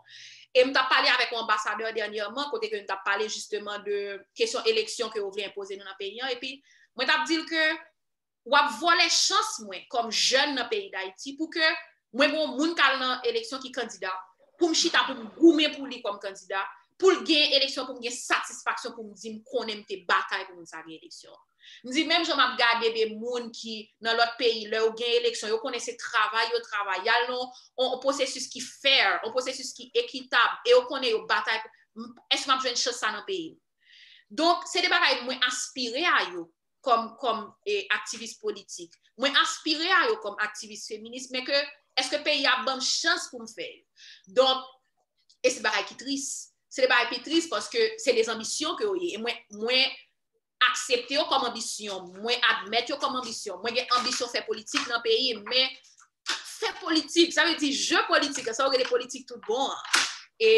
E m t ap pale avèk yon anbasadè dènyèman, kote ke m t ap pale jisteman de kesyon eleksyon ke yo vle enpoze nou nan peyi an, epi mwen t ap di l ke w ap vòlè chans mwen kòm jèn nan peyi Dayiti pou ke mwen gen yon moun k al nan eleksyon ki kandida, pou m chita pou m goumen pou li kòm kandida, pou l gen eleksyon, pou m gen satisfaksyon, pou m di m konnen m te batay pou moun sa gen eleksyon. M di menm jan m ap gade de moun ki nan lòt peyi, lè yo gen eleksyon, yo konnen se travay yo travay, y al nan yon, yon pwosesis ki fair, yon pwosesis ki ekitab, e yo konnen yo batay, m, èske m ap jwenn chans sa nan peyi m? Donk, se de bagay mwen aspire a yo kòm, kòm, e, aktivis politik. Mwen aspire a yo kòm aktivis feminis, men ke èske peyi a ap ban m chans pou m fè yo? Donk, e se bagay ki tris. Se de bagay pi tris paske se de anbisyon ke yo ye. E mwen, mwen aksepte yo kòm anbisyon. Mwen admèt yo kòm anbisyon. Mwen gen anbisyon fè politik nan peyi m, men fè politik, sa vle di je politik, sa yo rele politik tout bon an. E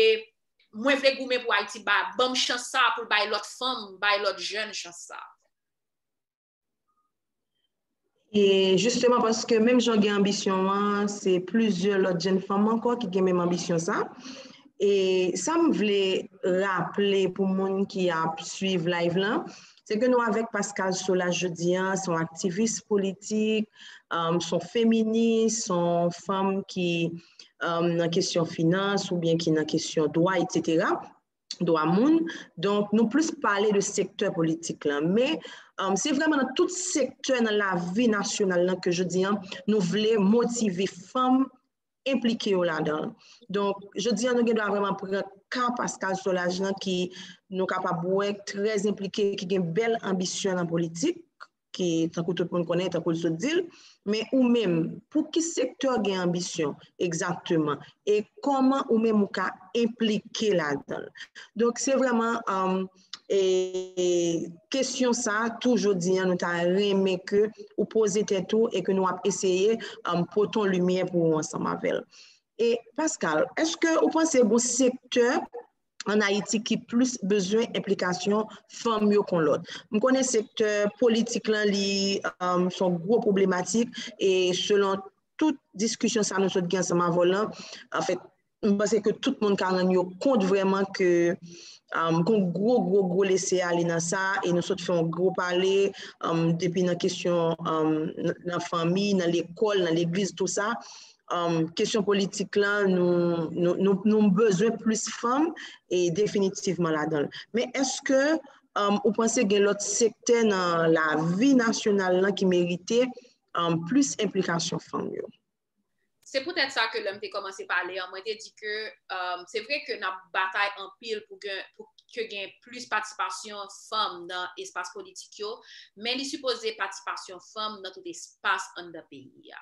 mwen vle goumen pou Ayiti ba, ban m chans sa pou l bay lòt fanm, bay lòt jèn chans sa. E jisteman, paske menm jan w gen anbisyon an, se plizyè lòt jèn fanm ankò ki gen menm anbisyon sa. E sa m vle raple pou moun ki ap swiv live lan, se ke nou avèk Pascale Solas jodi a, se yon aktivis politik, um, se yon feminis, se yon fanm ki um, nan kesyon finans oubyen ki nan kesyon dwa, etsetera. dwa moun. Donk, nou plis pale de sektè politik lan. Men, um, se vrèman nan tout sektè nan lavi nasyonal lan ke jodi an, nou vle motive fanm enplike yo ladan l. Donk, jodi an, nou gen dwa vrèman pran ka Pascal Solages lan ki nou kapab wè trè enplike, ki gen bèl anbisyon nan politik, ki, tankou tout moun konnen, tankou l sot di l, men ou menm, pou ki sektè w gen anbisyon egzakteman? E kòman ou menm ou ka enplike ladan l? Donk, se vrèman, um, e, kesyon sa, tou jodi an, nou ta renmen ke ou poze tèt ou e ke nou ap eseye, um, pote yon limyè pou ou ansanm avè l. E, Pascal, èske ou panse gon sektè an Ayiti ki plis bezwen enplikasyon fanm yo kon lòt? M konnen sektè politik lan, li, um, se yon gwo pwoblematik, e selon tout diskisyon sa nou sot gen ansanm avè w lan, anfèt, m panse ke tout moun ka rann yo kont vrèman ke, um, gon gwo, gwo, gwo lese ale nan sa, e nou sot fè yon gwo pale, um, depi nan kesyon, um, nan, nan fanmi, nan lekòl, nan legliz, tou sa. Um, kesyon politik lan, nou, nou, nou, nou bezwen plis fanm, e definitivman ladan l. Men èske, um, ou panse gen lòt sektè nan lavi nasyonal lan ki merite, um, plis enplikasyon fanm yo? Se poutèt sa ke lè m te kòmanse pale an, mwen te di ke, um, se vre ke n ap batay anpil pou gen, pou ke gen plis patisipasyon fanm nan espas politik yo, men li sipoze patisipasyon fanm nan tout espas anndan peyi a.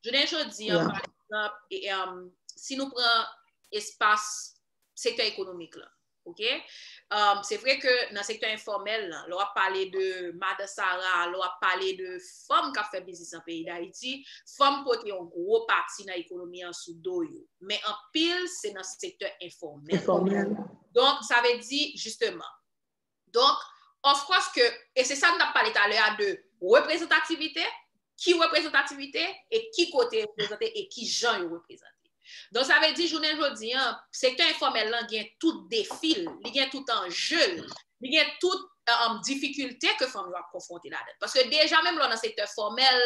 Jounen jodi an, pa egzanp, e, um, si nou pran espas sektè ekonomik lan, ok? Um, se vre ke nan sektè enfòmèl lan, lè w ap pale de Madan Sara, lè w ap pale de fanm k ap fè biznis nan peyi Dayiti, fanm pote yon gwo pati nan ekonomi an sou do yo. Men anpil, se nan sektè enfòmèl. Enfòmèl. Donk, sa vle di, jisteman. Donk, of course ke, e se sa n t ap pale talè a de reprezantativite, ki reprezantativite, e ki kote reprezante, e ki jan yo reprezante. Donk, sa vle di, jounen jodi an, sektè enfòmèl lan gen tout defi l, li gen tout anje l, li gen tout, um, difikilte ke fanm yo ap konfwonte ladan. Paske deja, menm lè w nan sektè fòmèl,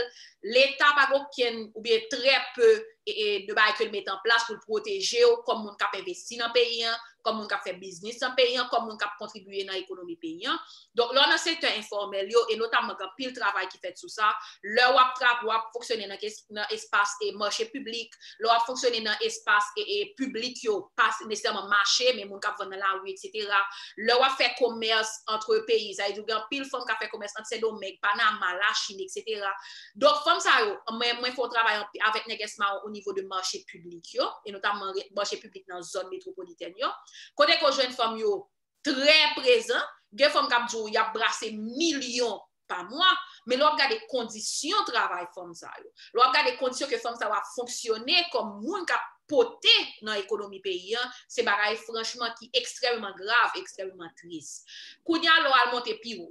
Leta pa gen okenn, oubyen trè pe, e, e, de bagay ke l mete an plas pou l pwoteje w kòm moun k ap envesti nan peyi an, kòm moun k ap fè biznis nan peyi an, kòm moun k ap kontribiye nan ekonomi peyi an. Donk, lè w nan sektè enfòmèl yo, e notamman gen anpil travay ki fèt sou sa, lè w ap tra-, w ap fonksyone nan kes-, nan espas e mache piblik, lè w ap fonksyone nan espas e, e piblik yo, pa nesesèman mache, men moun k ap vann nan lari, etsetera. Lè w ap fè komès ant peyi, sa vle di gen anpil fanm k ap fè komès ant Sendomeng, Panama, Lachin, etsetera. Donk, fanm sa yo, mwen, mwen fè yon travay anpi-, avèk Nègès Mawon o nivo de mache piblik yo, e notamman re-, mache piblik nan zòn metwopolitèn yo, kote ke w jwenn fanm yo trè prezan, gen fanm k ap di w y ap brase milyon pa mwa, men lè w ap gade kondisyon travay fanm sa yo, lè w ap gade kondisyon ke fanm sa yo ap fonksyone kòm moun k ap pote nan ekonomi peyi an, se bagay franchman ki ekstrèmeman grav, ekstrèmeman tris. Kounye a, lè w al monte pi wo,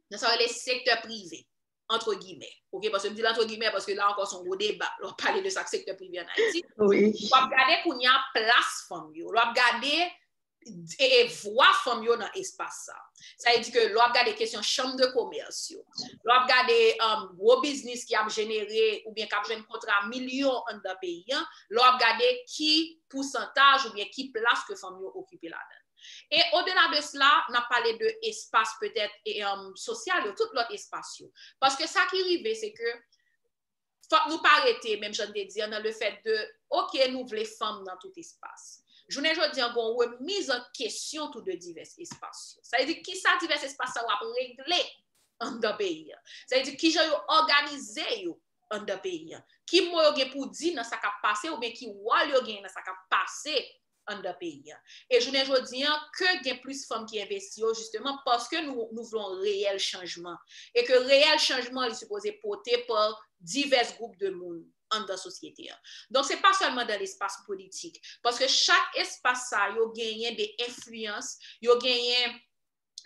nan sa yo rele sektè prive, antre gimè. Ok, paske m di l antre gimè, paske la ankò se yon gwo deba. Lè w ap pale de sa k sektè prive ann Ayiti, Wi. W ap gade kounye a plas fanm yo. Lè w ap gade e, e vwa fanm yo nan espas sa. Sa vle di ke lè w ap gade kesyon chanm de komès yo, lè w ap gade, um, gwo biznis ki ap jenere oubyen k ap jwenn kontra milyon anndan peyi an, lè w ap gade ki pousantaj oubyen ki plas ke fanm yo okipe ladan l. E odela de sela, n ap pale de espas petèt, e, um, sosyal yo, tout lòt espas yo. Paske sa ki rive, se ke fòk nou pa rete, menm jan n te di an, nan le fèt de, ok, nou vle fanm nan tout espas. Jounen jodi an, gen yon remiz an kesyon tou de divès espas yo. Sa vle di, kisa divès espas sa yo ap regle anndan peyi an? Sa vle di, kijan yo òganize yo anndan peyi an? Ki mo yo gen pou di nan sa k ap pase oubyen ki wòl yo genyen nan sa k ap pase anndan peyi an? E jounen jodi an, ke gen plis fanm ki envesti yo, jisteman, paske nou, nou vle yon reyèl chanjman. E ke reyèl chanjman, li sipoze pote pa divès gwoup de moun anndan sosyete an. Donk, se pa sèlman dan lespas politik. Paske chak espas sa yo genyen de enfliyans, yo genyen,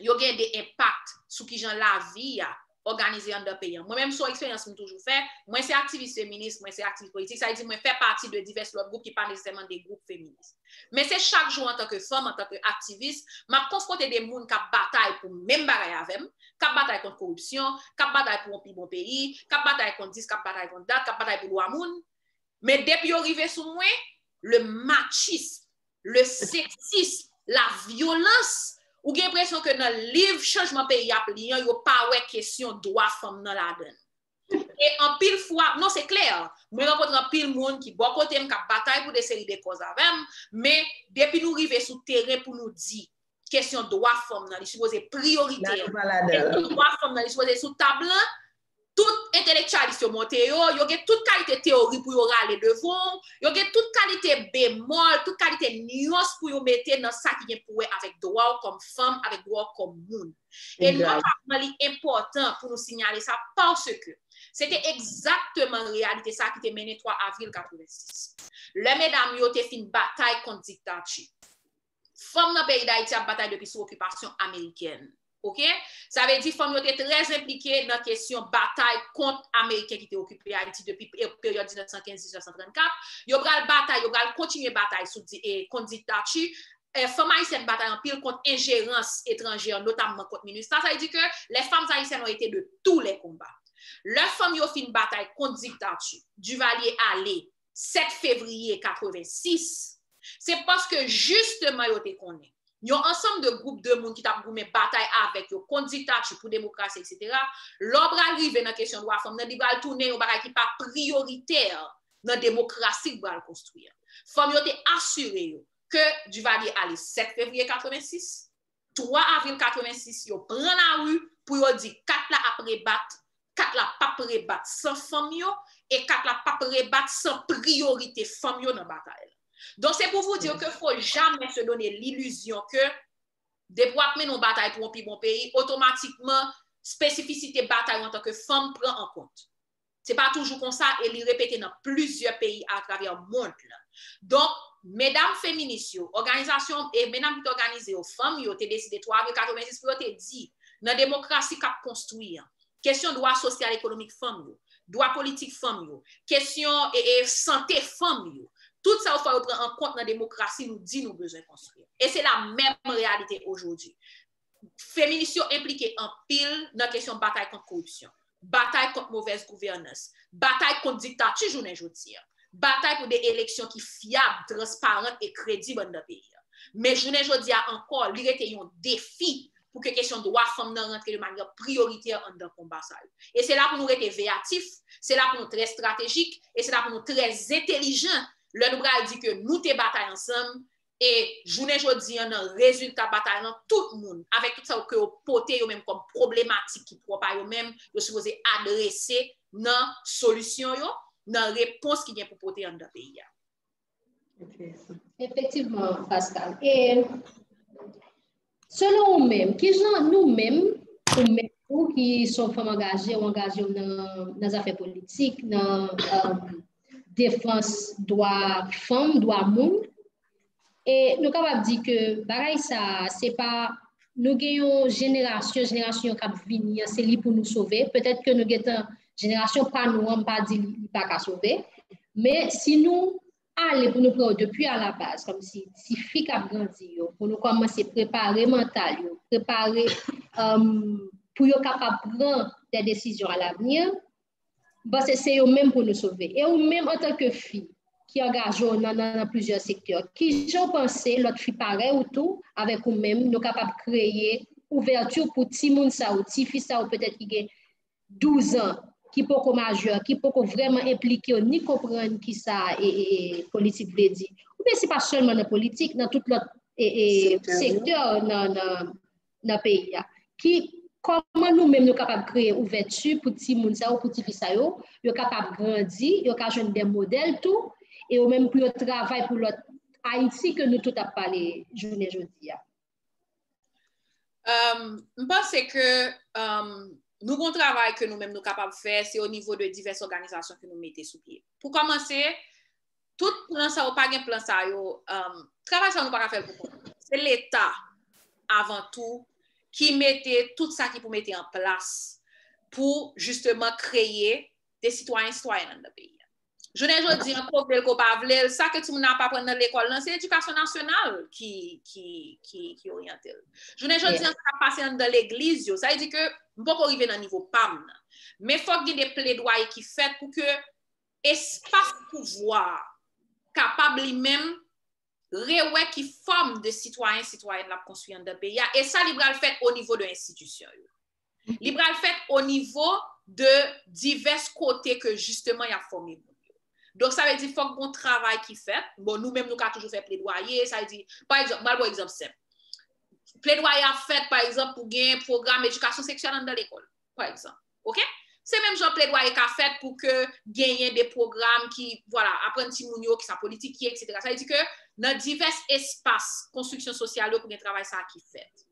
yo gen de enpak sou kijan lavi a òganize anndan peyi an. Mwen menm, se yon eksperyans m toujou fè. Mwen se aktivis feminis, mwen se aktivis politik. Sa vle di mwen fè pati de divès lòt gwoup ki pa nesesèman de gwoup feminis. Men se chak jou antanke fanm, antanke aktivis, m ap konfwonte de moun k ap batay pou menm bagay avè m, k ap batay kont koripsyon, k ap batay pou yon pi bon peyi, k ap batay kont dis, k ap batay kont dat, k ap batay pou dwa moun. Men depi yo rive sou mwen, le machisme, le sexisme, lavyolans, ou gen enpresyon ke nan liv chanjman peyi ap li an, yo pa wè kesyon dwa fanm nan ladan l. E anpil fwa, non, se klè, mwen rankontre anpil moun ki bò kote m k ap batay pou de seri de kòz avè m, men depi nou rive sou teren pou nou di kesyon dwa fanm nan, li sipoze priyoritè. Kesyon dwa fanm nan, li sipoze sou tab lan, tout entelektyalist yo monte yo, yo gen tout kalite teyori pou yo rale devan w, yo gen tout kalite bemòl, tout kalite nyans pou yo mete nan sa ki gen pou wè avèk dwa w kòm fanm, avèk dwa w kòm moun. E nòmalman, li enpòtan pou nou siyale sa, paske se te egzakteman reyalite sa ki te mennen twa avril katrevensis. Lè medam yo te fin batay kont diktati, fanm nan peyi Dayiti ap batay depi sou okipasyon amerikèn. Oke? Sa vle di fanm yo te trè enplike nan kesyon batay kont Ameriken ki te okipe Ayiti depi pe- peryòd diznèf san kenz, diznèf san trannkat. Yo pral batay, yo pral kontinye batay sou di- e, kont diktati. E, fanm ayisyèn batay anpil kont enjerans etranjè, notamman kont MINUSTAH. Sa vle di ke les femmes haïtiennes ont été de tous les combats. Lè fanm yo fin batay kont diktati, Duvalier ale, sèt fevriye katrevensis, se paske jisteman yo te konnen yon ansanm de gwoup de moun ki t ap goumen batay avèk yo kont diktati, pou demokrasi, etsetera, lè w pral rive nan kesyon dwa fanm nan, li pral tounen yon bagay ki pa priyoritè nan demokrasi k pral konstwi an. Fanm yo te asire yo ke Duvalier ale sèt fevriye katrevensis, twa avril katrevensis, yo pran lari pou yo di kat la ap rebat, kat la p ap rebat san fanm yo, e kat la p ap rebat san priyorite fanm yo nan batay la. Donk, se pou vous dire que faut jamais se donner l'illusion que depi w ap mennen yon batay pou yon pi bon peyi, otomatikman, espesifisite batay ou antanke fanm pran an kont. Se pa toujou konsa e li repete nan plizyè peyi atravè mond lan. Donk, medam feminis yo, òganizasyon, e medam ki te òganize yo, fanm yo te deside twa avril katrevensis pou yo te di, nan demokrasi k ap konstwi an, kesyon dwa sosyal ekonomik fanm yo, dwa politik fanm yo, kesyon e, e sante fanm yo, tout sa yo fò yo pran an kont nan demokrasi nou di nou bezwen konstwi. E se la menm reyalite ojodi. Feminis yo enplike anpil nan kesyon batay kont koripsyon, batay kont movèz gouvènans, batay kont diktati jounen jodi a, batay pou de eleksyon ki fyab, transparan e kredib anndan peyi a. Men jounen jodi a ankò, li rete yon defi pou ke kesyon dwa fanm nan rantre de manyè priyoritè anndan konba sa yo. E se la pou nou rete veyatif, se la pou nou trè estratejik, e se la pou nou trè entelijan lè nou pral di ke nou te batay ansanm, e jounen jodi a, nan rezilta batay lan, tout moun, avèk tout sa ke yo pote yo menm kòm pwoblematik ki pwòp a yo menm, yo sipoze adrese nan solisyon yo, nan repons ki gen pou pote anndan peyi a. Efektivman, Pascal. E selon ou menm, kijan nou menm, ou menm ou ki se yon fanm angaje, ou angaje w nan, nan zafè politik, nan um, defans dwa fanm, dwa moun, e nou kapab di ke bagay sa, se pa, nou gen yon jenerasyon, jenerasyon k ap vini an, se li pou nou sove. Petèt ke nou gentan, jenerasyon pa nou an, m pa di li, li pa ka sove. Men si nou ale pou nou pran yo depi a la baz, kòmsi ti fi k ap grandi yo, pou nou kòmanse prepare mantal yo, prepare um, pou yo kapab pran de desizyon a lavni, m panse se yo menm pou nou sove. E ou menm antanke fi ki angaje w nan, nan, nan plizyè sektè, kijan w panse lòt fi parèy ou tou, avèk ou menm, nou kapab kreye ouvèti pou timoun sa yo, tifi sa yo petèt ki gen douz an, ki poko majè, ki poko vrèman enplike yo, ni konprann kisa e, e, e, politik vle di. Oubyen se pa sèlman nan politik, nan tout lòt e, e, sektè nan, nan, nan peyi a. Ki, kòman nou menm nou kapab kreye ouvèti pou timoun sa yo, pou tifi sa yo, yo kapab grandi, yo ka jwenn de modèl tou, e yo menm pou yo travay pou lòt Ayiti ke nou tout ap pale jounen jodi a. Um, m panse ke um, nou gon travay ke nou menm nou kapab fè, se o nivo de divès òganizasyon ke nou mete sou pye. Pou kòmanse, tout plan sa yo, pa gen plan sa yo, um, travay sa yo nou pa ka fè l pou kont nou. Se Leta, avan tou, ki mete tout sa ki pou mete an plas pou jisteman kreye de sitwayen, sitwayèn anndan peyi a. Jounen jodi an, ko vle l, ko pa vle l, sa ke timoun nan ap aprann nan lekòl lan, se edikasyon nasyonal ki, ki, ki, ki oryante l. Jounen jodi an, sa k ap pase anndan legliz yo, sa vle di ke m poko rive nan nivo pa m nan. Men fòk gen de pledwaye ki fèt pou ke espas pouvwa a kapab li menm rewè ki fòm de sitwayen, sitwayèn l ap konstwi anndan peyi a, e sa li pral fèt o nivo de enstitisyon yo. Li pral fèt o nivo de divès kote ke jisteman y ap fòme moun yo. Donk, sa vle di fòk gon travay ki fèt. Bon, nou menm, nou ka toujou fè pledwaye, sa vle di, pa egzanp, m pral ba w egzanp senp. Pledwaye ap fèt, pa egzanp, pou gen pwogram edikasyon seksyèl anndan lekòl, pa egzanp. Oke? Se menm jan pledwaye ka fèt pou ke genyen de pwogram ki, vwala, aprann timoun yo kisa politik ye, etsetera. Sa vle di ke nan divès espas konstriksyon sosyal yo pou gen travay sa a ki fèt.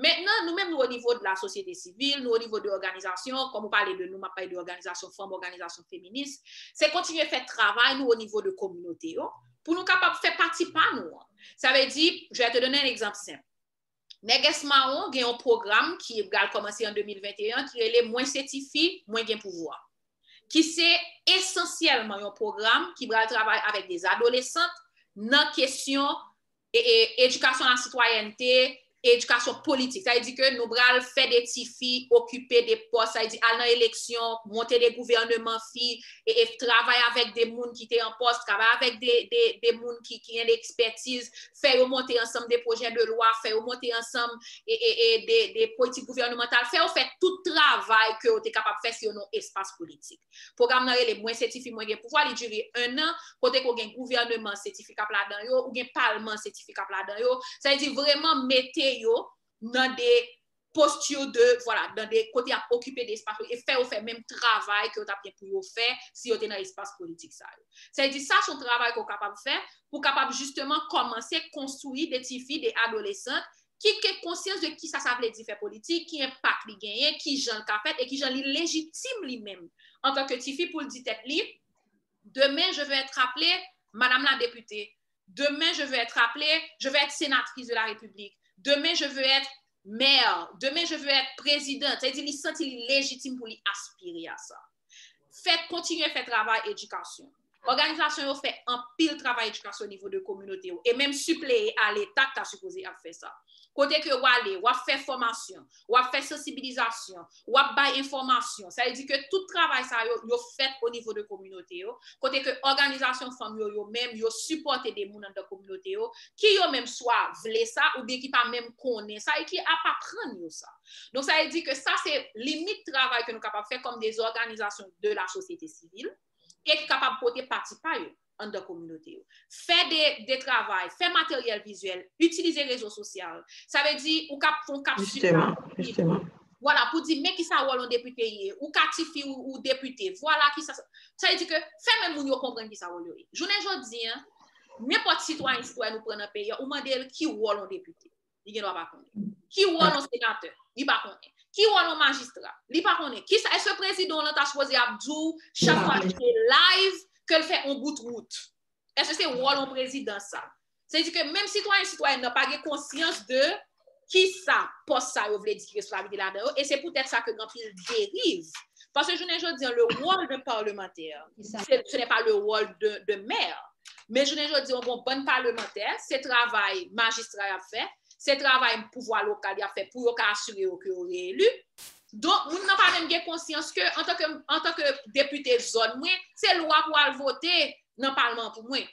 Mentnan, nou menm nou o nivo de la sosyete sivil, nou o nivo de òganizasyon, kòm ou pale de nou, m ap pale de òganizasyon fanm, òganizasyon feminis, se kontinye fè travay nou o nivo de kominote yo, pou nou kapab fè pati pa nou an. Sa vle di, je vais te donner un exemple simple. Nègès Mawon gen yon pwogram ki pral kòmanse an de mil venteyen ki rele Mwen se tifi, mwen gen pouvwa. Ki se esansyèlman yon pwogram ki pral travay avèk de adolesant nan kesyon e, e, edikasyon lasitwayènte, edikasyon politik. Sa vle di ke nou pral fè de tifi okipe de pòs, sa vle di al nan eleksyon, monte de gouvèneman fi, e, e travay avèk de moun ki te an pòs, travay avèk de, de, de moun ki, ki gen de ekspètiz, fè yo monte ansanm de pwojè de lwa, fè yo monte ansanm e, e, e de, de politik gouvènemantal, fè yo fè tout travay ke yo te kapab fè si yo nan espas politik. Pwogram nan rele Mwen se tifi, mwen gen pouvwa, li dire en an, kote ke w gen gouvèneman, se tifi k ap ladan yo, ou gen palman, se tifi k ap ladan yo. Sa vle di vrèman mete yo nan de posture de, vwala, nan de kote y ap okipe de espas yo e fè yo fè menm travay ke yo t ap gen pou yo fè si yo te nan espas politik sa yo. Sa vle di sa se yon travay ke w kapab fè pou kapab jisteman kòmanse konstwi de tifi, de adolesant ki gen konsyans de kisa sa vle di fè politik, ki enpak li genyen, ki jan l ka fèt e ki jan li lejitim li menm antanke tifi pou l di tèt li, demain je veux être appelée madame la députée, demain je veux être appelée, je veux être sénatrice de la République, demain je veux être maire, demain je veux être présidente. Sa vle di li santi li lejitim pou li aspire a sa. Fè kontinye fè travay edikasyon. Òganizasyon yo fè anpil travay edikasyon o nivo de kominote yo e menm sipleye a Leta ki ta sipoze ap fè sa. Kote ke w ale, w ap fè fòmasyon, w ap fè sansibilizasyon, w ap bay enfòmasyon. Sa vle di ke tout travay sa yo, yo fèt o nivo de kominote yo, kote ke òganizasyon fanm yo, yo menm, yo sipòte de moun anndan kominote yo, ki yo menm swa vle sa oubyen ki pa menm konnen sa e ki ap aprann yo sa. Donk, sa vle di ke sa se limit travay ke nou kapab fè kòm de òganizasyon de la sosyete sivil e ki kapab pote pati pa yo anndan kominote yo. Fè de, de travay, fè materyèl vizyèl, itilize rezo sosyal. Sa vle di, ou kap fè yon kapsil rapid. Vwala, pou di, men kisa wòl yon depite ye. Ou ka tifi ou, ou depite. Vwala kisa sa. Sa vle di ke fè menm moun yo konprann kisa wòl yo ye. Jounen jodi a, nenpòt sitwayen, sitwayèn ou pran nan peyi a, ou mande l ki wòl yon depite. Li gen dwa pa konnen. Ki wòl yon senatè? Li pa konnen. Ki wòl yon majistra? Li pa konnen. Kisa, èske prezidan w lan ta sipoze ap di w chak fwa li te live ke l fè yon bout wout? Èske se wòl yon prezidan sa? Se di ke menm sitwayen, sitwayèn nan pa gen konsyans de kisa pòs sa yo vle di, ki responsablite ladan yo, e se poutèt sa ke gen anpil deriv. Paske jounen jodi a, le rôle d'un parlementaire, ce n'est pas le rôle d'un maire. Men jounen jodi a, yon bon bann palmantè, se travay majistra y ap fè, se travay pouvwa lokal y ap fè pou yo ka asire yo ke yo reeli. Donk, moun nan pa menm gen konsyans ke antanke, antanke depite zòn mwen, se lwa pou al vote nan palman pou mwen.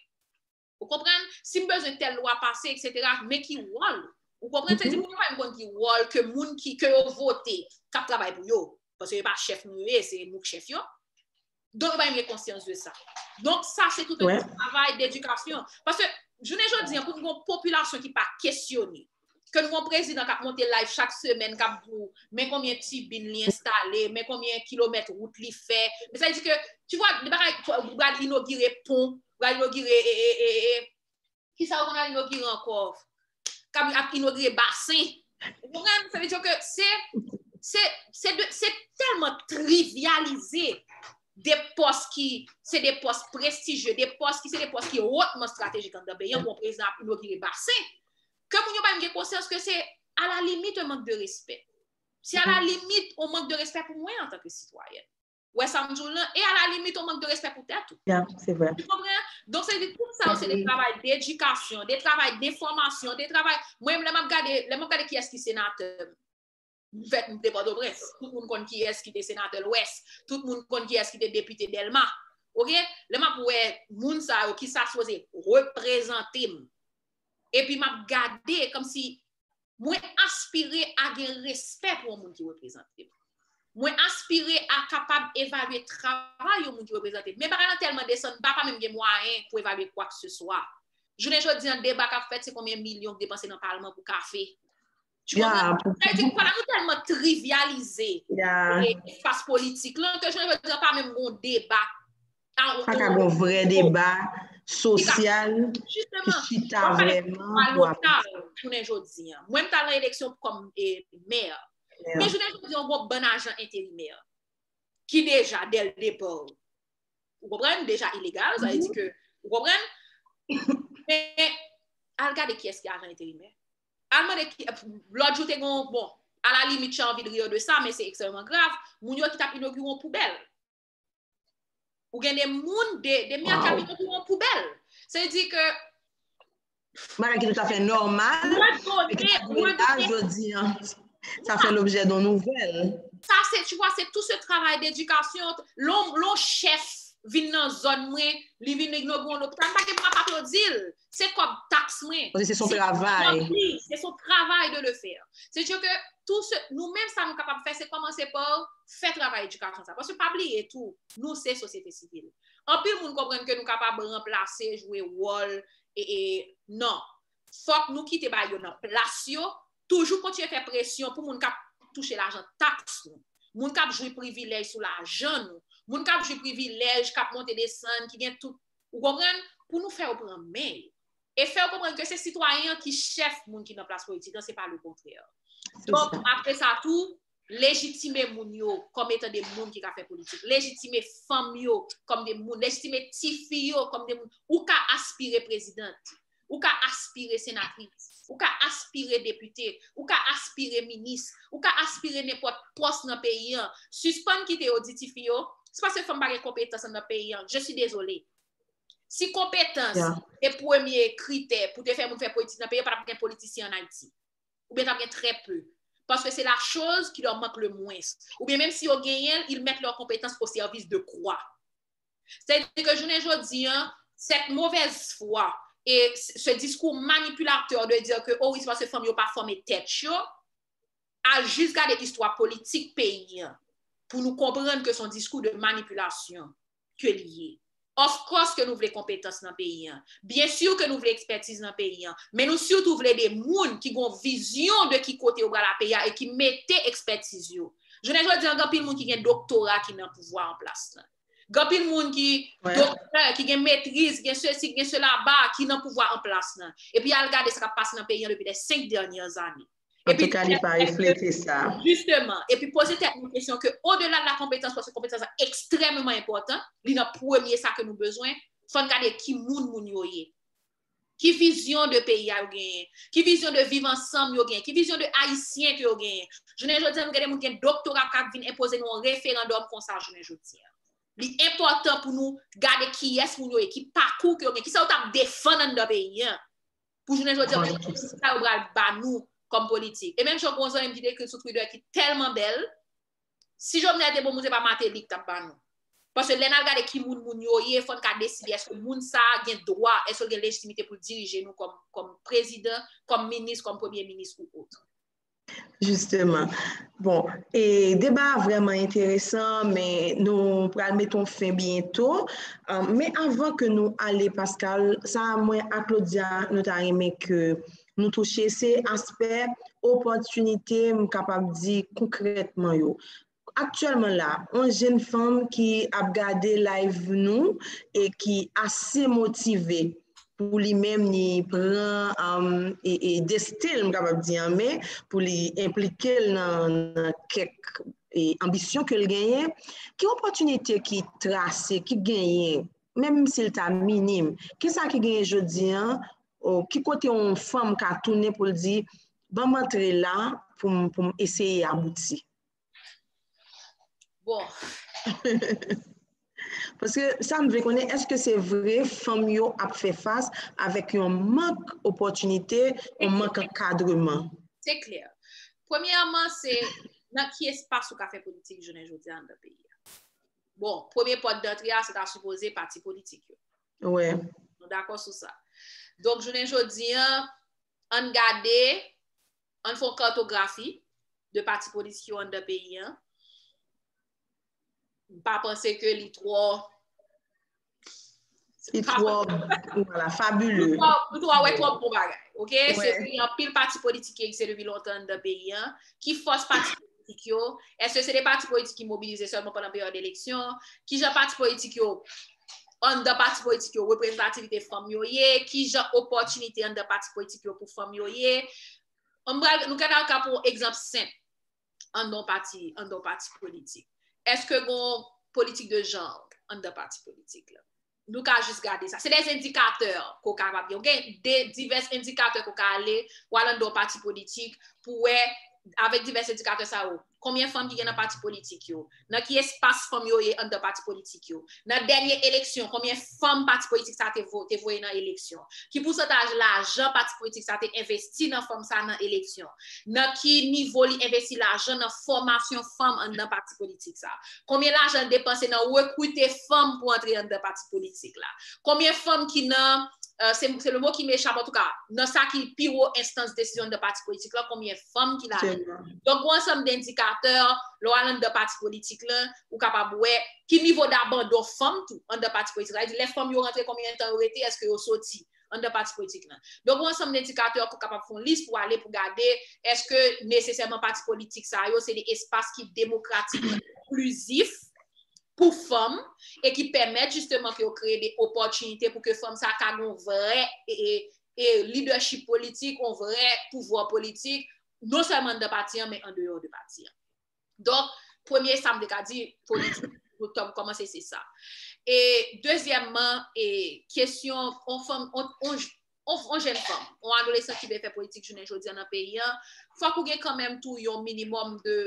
Ou konprann? Si m bezwen tèl lwa pase, etsetera, men ki wòl ou? Ou konprann? Se di moun yo pa menm konn ki wòl ke moun ki, ke yo vote k ap travay pou yo. Paske yo pa chèf nou yo ye, se nou k chèf yo. Donk, yo pa menm gen konsyans de sa. Donk, sa se tout yon travay dedikasyon. Paske, jounen jodi a, pou nou gen yon popilasyon ki pa kesyone, ke nou gen yon prezidan k ap monte live chak semèn, k ap di w, men konbyen tibin li enstale, men konbyen kilomèt wout li fè. Men sa vle di ke, tu vois, de bagay, ou pral inogire pon, ou pral inogire, e, e, e, e, kisa yo konn al inogire ankò? K ap, ap inogire basen. Ou konprann? Sa vle di ke se, se, se de, se tèlman trivyalize de pòs ki, se de pòs prestijye, de pòs ki, se de pòs ki wotman estratejik anndan peyi an, pou yon prezidan ap inogire basen, ke moun yo pa menm gen konsyans ke se, à la limite, un manque de respect. Se à la limite, yon mank de respè pou mwen antanke sitwayèn. Ou wè sa m di w lan? E à la limite, yon mank de respè pou tèt ou. Ya, se vre. Ou konprann? Donk, se di tout sa yo, se de travay dedikasyon, de travay denfòmasyon, de travay, mwen, lè m ap gade, lè m ap gade kiyès ki senatè m, m fèt, m te Pòtoprens. Tout moun konn kiyès ki te senatè Lwès. Tout moun konn kiyès ki te depite Dèlma. Oke? Lè m ap wè moun sa yo ki sa sipoze reprezante m, Epi m ap gade kòmsi mwen aspire a gen respè pou yon moun ki reprezante m. Mwen aspire a kapab evalye travay yon moun ki reprezante m. Men bagay lan tèlman desann ba, pa menm gen mwayen pou evalye kwakeseswa. Jounen jodi an, deba k ap fèt, se konbyen milyon k depanse nan palman pou kafe. Tu comprends? Sa vle di, pala nou tèlman trivyalize espas politik lan ke jounen jodi an pa menm gon deba. Pa ka gon vrè deba sosyal ki chita vrèman pou aprann. Jounen jodi an, mwen m t al nan eleksyon kòm mè. Men jounen jodi an, gon bann ajan enterimè ki deja dè l depa, ou konprann, deja ilegal, sa vle di ke, ou konprann? Men al gade kiyès ki ajan enterimè. Al mande ki, lòt jou te gon, bon, à la limite, j'ai envie de rire de ça, mais c'est extrêmement grave. Moun yo ki t ap inogire yon poubèl. Ou gen de moun, de, de miyòk k ap inogire yon poubèl. Se di ke bagay ki toutafè nòmal, men ki ta dwe la jodi an, sa fè lobjè de nouvèl. Sa se, tu vois, c'est tout ce travail d'éducation. Lè yon chèf vin nan zòn mwen, li vin inogire yon lopital, m pa gen pou m ap aplodi l. Se kòb taks mwen. Paske se son travay. Se son travay de le faire. Se di ke tout se, nou menm sa nou kapab fè, se kòmanse pa fè travay edikasyon sa. Paske pa bliye tou, nou se sosyete sivil. Anpil moun konprann ke nou kapab ranplase, jwe wòl, e, e, non. Fòk nou kite bagay yo nan plas yo, toujou kontinye fè presyon pou moun k ap touche lajan taks nou, moun k ap jwi privilèj sou lajan nou, moun k ap jwi privilèj k ap monte desann, ki gen tout, ou konprann, pou nou fè yo pran men yo. E fè yo konprann ke se sitwayen an ki chèf moun ki nan plas politik lan, se pa lekontrè. Donk, apre sa tou, lejitime moun yo kòm etan de moun ki ka fè politik. Lejitime fanm yo kòm de moun. Lejitime tifi yo kòm de moun. Ou ka aspire prezidant. Ou ka aspire senatris. Ou ka aspire depite. Ou ka aspire minis. Ou ka aspire nenpòt pòs nan peyi an. Sispann kite yo di tifi yo, se paske fanm pa gen konpetans anndan peyi an. Je suis désolée. Si konpetans se premye kritè pou te fè moun fè politik nan peyi an, pa t ap gen politisyen ann Ayiti. Oubyen t ap gen trè pe. Paske se la chose qui leur manque le moins. Oubyen menm si yo genyen l, ils mettent leurs compétences au service de quoi? Sètadi ke jounen jodi an, cette mauvaise foi et ce discours manipulateur de dire que, oh wi, se paske fanm yo pa fòme tèt yo, al jis gade istwa politik peyi an pou nou konprann ke se yon diskou de manipilasyon ke li ye. Of course ke nou vle konpetans nan peyi an. Byen si ke nou vle ekspètiz nan peyi an. Men nou sitou vle de moun ki gon vizyon de ki kote yo pral a peyi a e ki mete ekspètiz yo. Jounen jodi an, gen anpil moun ki gen doktora ki nan pouvwa an plas lan. Gen anpil moun ki doktè, ki gen metriz, gen sesi, gen sela ba, ki nan pouvwa an plas lan. Epi al gade sa k ap pase nan peyi an depi les cinq dernières années. Antouka, li pa reflete sa. Jisteman. Epi poze tèt nou kesyon ke odela de la konpetans, paske konpetans lan ekstrèmeman enpòtan, li nan premye sa ke nou bezwen, fò n gade ki moun moun yo ye. Ki vizyon de peyi a yo genyen? Ki vizyon de viv ansanm yo genyen? Ki vizyon de ayisyen ke yo genyen? Jounen jodi an, nou gen de moun gen doktora k ap vin enpoze nou yon referandòm konsa jounen jodi an. Li enpòtan pou nou gade kiyès moun yo ye, ki pakou ke yo genyen, kisa yo t ap defann anndan peyi an. Pou jounen jodi an, sa yo pral ba nou kòm politik. E menm jan gon zanmi m ki te ekri sou Twitter ki tèlman bèl, si Jovenel te bon moun, se pa Martelly ki t ap ba nou. Paske lè n al gade ki moun moun yo ye, fò n ka deside èske moun sa a gen dwa, èske l gen lejitimite pou l dirije nou kòm, kòm prezidan, kòm minis, kòm premye minis ou ot. Jisteman. Bon, e deba a vrèman enteresan, men nou pral mete yon fen byento. Men avan ke nou ale, Pascal, sa mwen ak Claudia, nou ta renmen ke nou touche, se aspè opòtinite, m kapab di konkrètman yo. Aktyèlman la, yon jenn fanm ki ap gade live nou e ki ase motive pou li menm li pran um, e, e destin l, m kapab di an men, pou li enplike l nan, nan kèk e, anbisyon ke l genyen, ki opòtinite ki trase, ki genyen, menm si l ta minim, kisa ki genyen jodi an, ki kote yon fanm ka tounen pou l di, ban m antre la pou m, pou m eseye abouti? Bon. Paske sa m vle konnen, èske se vre fanm yo ap fè fas avèk yon mank opòtinite, yon mank ankadreman? Se klè. Premyèman, se nan ki espas ou ka fè politik jounen jodi a anndan peyi a. Bon, premye pòt dantre a, se ta sipoze pati politik yo. Wi. Nou dakò sou sa. Donk, jounen jodi an, ann gade, ann fè yon katografi de pati politik yo anndan peyi an. M pa panse ke li twò Li twò, voilà, fabile. Nou twò wè twòp bon bagay, ok? Se gen anpil pati politik ki egziste depi lontan anndan peyi an. Ki fòs pati politik yo? Èske se de pati politik ki mobilize sèlman pandan peryòd eleksyon? Kijan pati politik yo, anndan pati politik yo, reprezantativite fanm yo ye? Kijan opòtinite anndan pati politik yo pou fanm yo ye? Nou ka ka pran egzanp senp. Anndan pati, anndan pati politik. Èske gon politik de jan anndan pati politik la? Nou ka jis gade sa. Se de endikatè ke w kapab gen. Ou gen de divès endikatè ke w ka ale, w al anndan pati politik pou wè, avèk divès endikatè sa yo, konbyen fanm ki gen nan pati politik yo, nan ki espas fanm yo ye anndan pati politik yo, nan dènye eleksyon, konbyen fanm pati politik sa te voye nan eleksyon, ki pousantaj lajan pati politik sa te envesti nan fanm sa nan eleksyon, nan ki nivo li envesti lajan nan fòmasyon fanm anndan pati politik sa, konbyen lajan l depanse nan rekrite fanm pou antre anndan pati politik la, konbyen fanm ki nan, se le mo ki m echape antouka, nan sa ki pi wo enstans desizyon anndan pati politik la, konbyen fanm ki ladan. Donk, yon ansanm de endikatè, lè w al anndan pati politik la, ou kapab wè ki nivo dabandon fanm tou anndan pati politik la. Lè fanm yo rantre, konbyen tan yo rete, èske yo soti anndan pati politik lan. Donk, yon ansanm endikatè ke w kapab fè yon lis pou ale pou gade èske nesesèman pati politik sa yo se de espas ki demokratik, enklizif pou fanm e ki pèmèt jisteman ke yo kreye de opòtinite pou ke fanm sa ka gen yon vrè e, e, e leadership politik, yon vrè pouvwa politik, non sèlman anndan pati an, men andeyò de pati an. Donk, premye sa m te ka di, politik, pou kòmanse, se sa. E dezyèmman, e kesyon, yon fanm, yon, yon, yon, yon jèn fanm, yon adolesan ki vle fè politik jounen jodi a nan peyi an, fòk ou gen kanmenm tou yon minimòm de,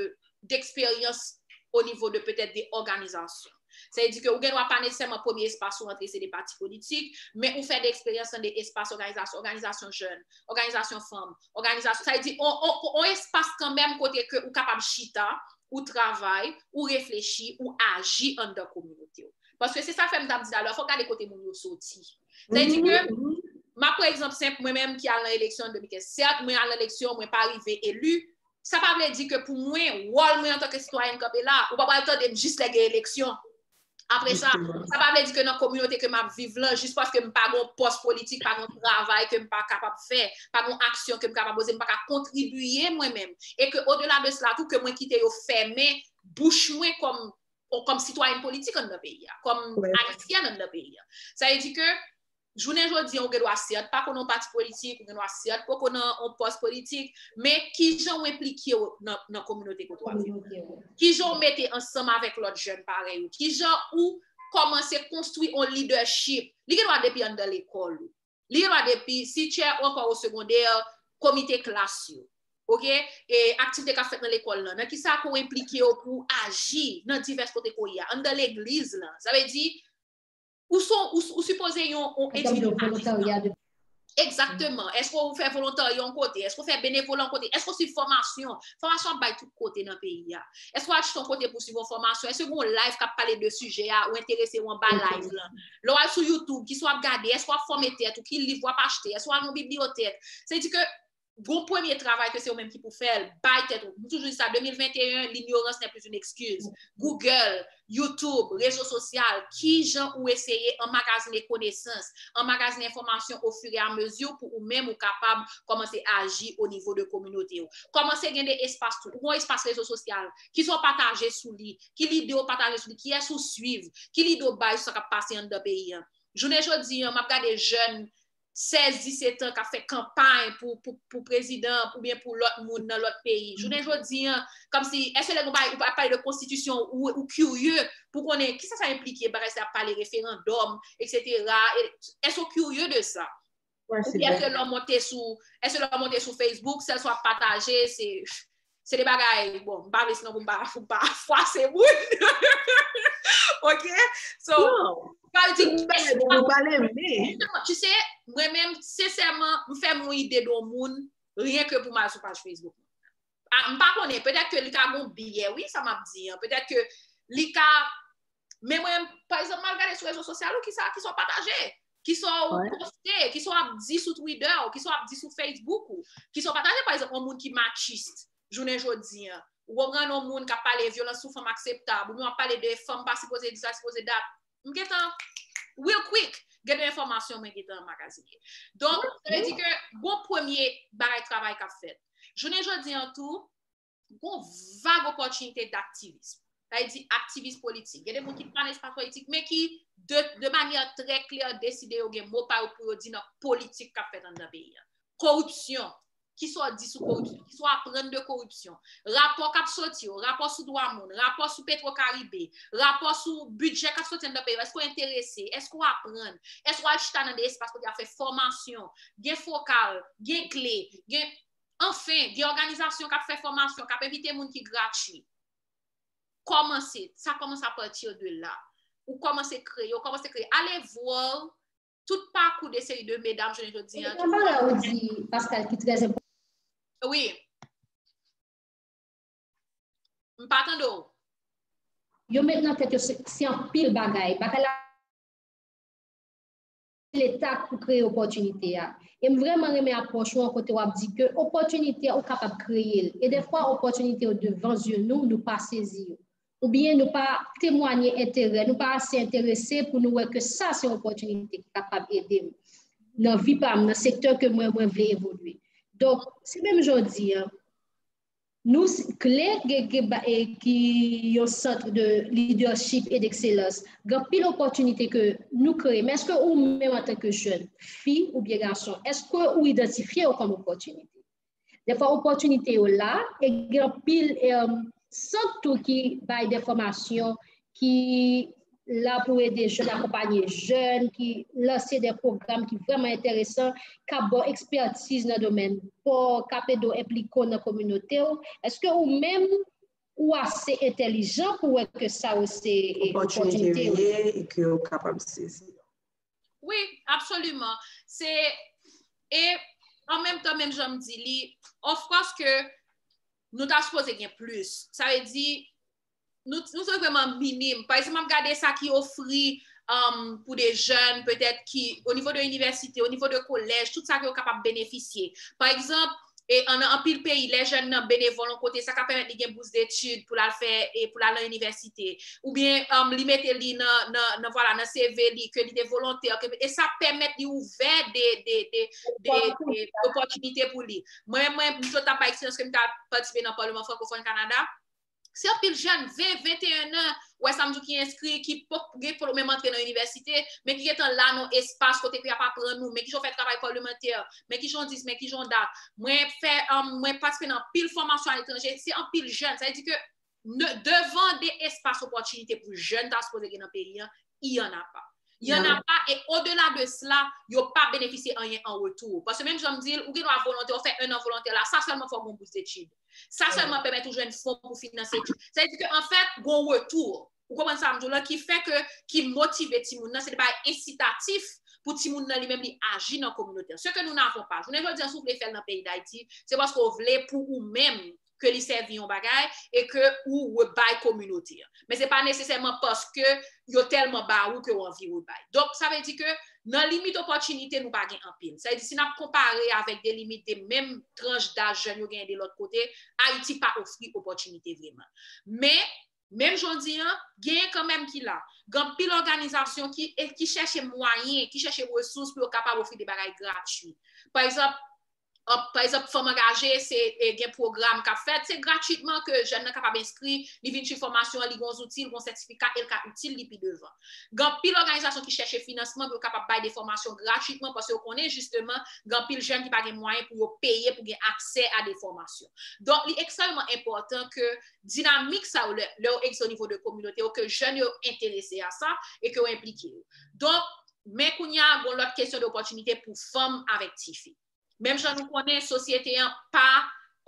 d'eksperyans o nivo de petèt de òganizasyon. Sa vle di ke ou gen dwa pa nesesèman premye espas ou antre se de pati politik, men ou fè de eksperyans nan de espas òganizasyon, òganizasyon jèn, òganizasyon fanm, òganizasyon, sa vle di, on, on, on espas kanmenm kote ke ou kapab chita, ou travay, ou reflechi, ou aji anndan kominote w. Paske se sa fè m t ap di talè, fòk gade kote moun yo soti. Sa vle di ke, m ap pran egzanp senp, mwen menm ki al nan eleksyon an de mil kenz, sèt, mwen al nan eleksyon, mwen pa rive eli, sa pa vle di ke pou mwen, wòl mwen antanke sitwayèn kanpe la, ou pa pral tande m jis lè gen eleksyon. Apre sa, sa pa vle di ke nan kominote ke m ap viv lan, jis paske m pa gen yon pòs politik, pa gen yon travay ke m pa kapab fè, pa gen yon aksyon ke m kapab poze, m pa ka kontribiye mwen menm. E ke odela de sela tou, ke mwen kite yo fèmen bouch mwen kòm, kòm sitwayèn politik anndan peyi a, kòm ayisyèn anndan peyi a. Sa vle di ke jounen jodi an, ou gen dwa sèt pa konn yon pati politik, ou gen dwa sèt poko nan yon pòs politik, men kijan w enplike w nan, nan kominote kote w ap viv? Kijan w mete ansanm avèk lòt jèn parèy ou? Kijan ou kòmanse konstwi yon leadership? Li gen dwa depi anndan lekòl ou. Li gen dwa depi, si chè ou ankò o segondè, komite klas yo. Ok? E aktivite k ap fèt nan lekòl lan. Nan kisa ke w enplike w pou w aji nan divès kote ke w ye a? Anndan legliz lan. Sa vle di, ou, ou, ou sipoze yon, yon endividi atis. Egzakteman. Èske ou fè volontarya yon kote? Èske ou fè benevola yon kote? Èske ou swiv fòmasyon? Fòmasyon ap bay tout kote nan peyi a. Èske ou achte yon kote pou swiv yon fòmasyon? Èske gen yon live k ap pale de sijè a ou enterese ou anba live lan? Lè w al sou YouTube, kisa w ap gade? Èske w ap fòme tèt ou? Ki liv w ap achte? Èske w al nan bibliyotèk? Se di ke gon premye travay ke se ou menm ki pou fè l, bay tèt ou. M toujou di sa, de mil venteyen, l'ignorance n'est plus une excuse. Google, YouTube, rezo sosyal, kijan ou eseye anmagazine konesans, anmagazine enfòmasyon ofiramezi pou ou menm ou kapab kòmanse aji o nivo de kominote w. Kòmanse gen de espas tou. Ou gon espas rezo sosyal, kisa w pataje sou li, ki lide w pataje sou li, kiyès ou swiv, ki lide w bay sou sa k ap pase anndan peyi an. Jounen jodi an, m ap gade jèn sèz, disèt an k ap fè kanpay pou, pou, pou prezidan oubyen pou lòt moun nan lòt peyi. Jounen jodi an, kòmsi, èske lè nou pale, ou pale de konstitisyon, ou, ou kirye pou konnen kisa sa enplike, bagay sa ap pale referandòm, etsetera. Èske ou kirye de sa? Oubyen èske lè w monte sou, èske lè w monte sou Facebook, sèl sa w ap pataje, se se de bagay, bon, m pa vle sinon pou m pa, pou m pa fwase moun. Ok? So, pa di, ou pale, men. Tu sais, mwen menm, sensèman, m fè m yon ide de yon moun, ryen ke pou m al sou paj Facebook. Ah, m pa konnen, petèt ke li ka gon biyè, wi, sa m ap di an. Petèt ke li ka, men mwen, pa egzanp, m al gade sou rezo sosyal ou, kisa, kisa w pataje? Kisa w poste, kisa w ap di sou Twitter w, kisa w ap di sou Facebook ou, kisa w pataje, pa egzanp, yon moun ki machist, jounen jodi an. Ou konprann, yon moun k ap pale vyolans sou fanm akseptab, oubyen w ap pale de fanm pa sipoze di sa, sipoze dat. M gentan, real quick, gen de enfòmasyon mwen gentan anmagazinnen. Donk, sa vle di ke gon premye bagay travay k ap fèt. Jounen jodi an tou, gon vag opòtinite daktivis. Sa vle di aktivis politik. Gen de moun ki pa nan espas politik, men ki de, de manyè trè klè deside yo gen mo pa yo pou yo di nan politik k ap fèt anndan peyi a. Koripsyon. Kisa w di sou koripsyon? Kisa w aprann de koripsyon? Rapò k ap soti yo, rapò sou dwa moun, rapò sou Petro Caribe, rapò sou bidjè k ap soti anndan peyi yo. Èske w enterese? Èske w aprann? Èske w al chita nan de espas kote y ap fè fòmasyon? Gen fokal, gen kle, gen, anfen, gen òganizasyon k ap fè fòmasyon, k ap envite moun ki gratui. Kòmanse, sa kòmanse à partir de là. Ou kòmanse kreye, ou kòmanse kreye. Allez voir tout pakou de seri de medam jounen jodi an. Gen yon bagay ou di, Pascal, ki trè enpòtan. Wi. M pa tande w. Yo met nan tèt yo se, se anpil bagay. Bagay la, Leta pou kreye opòtinite a. E m vrèman renmen apwòch ou an kote w ap di ke opòtinite a ou kapab kreye l. E dèfwa opòtinite yo devan zye nou, nou pa sezi yo. Oubyen nou pa temwanye enterè, nou pa ase enterese pou nou wè ke sa se yon opòtinite ki kapab ede m nan vi pa m, nan sektè ke mwen, mwen vle evolye. Donk, se menm jan w di an, nou s- kle gen, gen ba- e ki yon sant de leadership e d'excellence. Gen anpil opòtinite ke nou kreye. Men èske ou menm antanke jèn, fi oubyen gason, èske ou idantifye yo kòm opòtinite? Dèfwa opòtinite yo la, e gen anpil em, sant tou ki bay de fòmasyon, ki la pou ede jèn, akonpanye jèn, ki lanse de pwogram ki vrèman enteresan, k ap ba w ekspètiz nan domèn pa w, k ap ede w enplike w nan kominote w. Èske ou menm, ou ase entèlijan pou wè ke sa yo se e, opòtinite yo ye e ke w kapab sezi yo? Wi, absoliman. Se, e an menm tan, menm jan m di li, of course ke nou ta sipoze gen plis. Sa vle di, nou, nou se vrèman minim. Pa egzanp, m ap gade sa ki ofri um, pou de jèn, petèt ki, o nivo de inivèsite, o nivo de kolèj, tout sa ke yo kapab benefisye. Pa egzanp, e an anpil peyi, lè jèn nan benevòl yon kote, sa ka pèmèt li gen bous detid pou l al fè, e pou l al nan inivèsite. Oubyen um, li mete li nan, nan, nan, vwala, nan C V li, ke li te volontè, ke, e sa pèmèt li ouvè de, de, de, de, de opòtinite pou li. Mwen, mwen, m sot ap bay eksperyans ke m ta patisipe nan Palman Frankofòn Kanada. Se anpil jèn, ven, venteyen an, w wè sa m di w, ki enskri, ki poko gen, poko menm antre nan inivèsite, men ki gentan la nan espas kote ke y ap aprann nou, men kijan w fè travay palimantè, men kijan w di, men kijan w dat. Mwen fè, um, mwen patisipe nan anpil fòmasyon aletranje, se anpil jèn, sa vle di ke devan de espas opòtinite pou jèn ta sipoze gen nan peyi an, il y en a pas. Il y en a pas, et au-delà de cela, yo pa benefisye anyen an retou. Paske menm jan m di l, ou gen dwa volontè, ou fè un an volontè la, sa sèlman fè w gen yon bous detid. Sa sèlman pèmèt ou jwenn fon pou finanse etid. Sa vle di ke, anfèt, gon retou. Ou konprann sa m di w la, ki fè ke, ki motive timoun nan, se de bagay ensitatif pou timoun nan li menm li aji nan kominote an. Ce que nous n'avons pas. Jounen jodi an, si w vle fè l nan peyi Dayiti, se paske w vle pou ou menm ke li sèvi yon bagay e ke ou rebay kominote an. Men se pa nesesèman paske yo tèlman ba ou ke w anvi rebay. Donk, sa vle di ke nan limit opòtinite, nou pa gen anpil. Sa vle di, si n ap konpare avèk de limit de menm tranch daj jèn yo genyen de lòt kote, Ayiti pa ofri opòtinite vrèman. Men, menm jan w di an, genyen kanmenm ki la. Gen anpil òganizasyon ki, e ki chèche mwayen, ki chèche resous pou yo kapab ofri de bagay gratui. Pa egzanp, an, pa egzanp, Fanm Angaje, se, e, gen pwogram k ap fèt, se gratitman ke jèn nan kapab enskri, li vin suiv fòmasyon an, li gen yon zouti, li gen yon sètifika, e l ka itil li pi devan. Gen anpil òganizasyon ki chèche finansman pou yo kapab bay de fòmasyon gratitman, paske yo konnen jisteman, gen anpil jèn ki pa gen mwayen pou yo peye, pou gen aksè a de fòmasyon. Donk, li ekstrèmman enpòtan ke dinamik sa yo, lè, lè yo egziste o nivo de kominote yo, ke jèn yo enterese a sa e ke yo enplike yo. Donk, men kounye a, gon lòt kesyon de opòtinite pou fanm avèk tifi. Menm jan nou konnen, sosyete an pa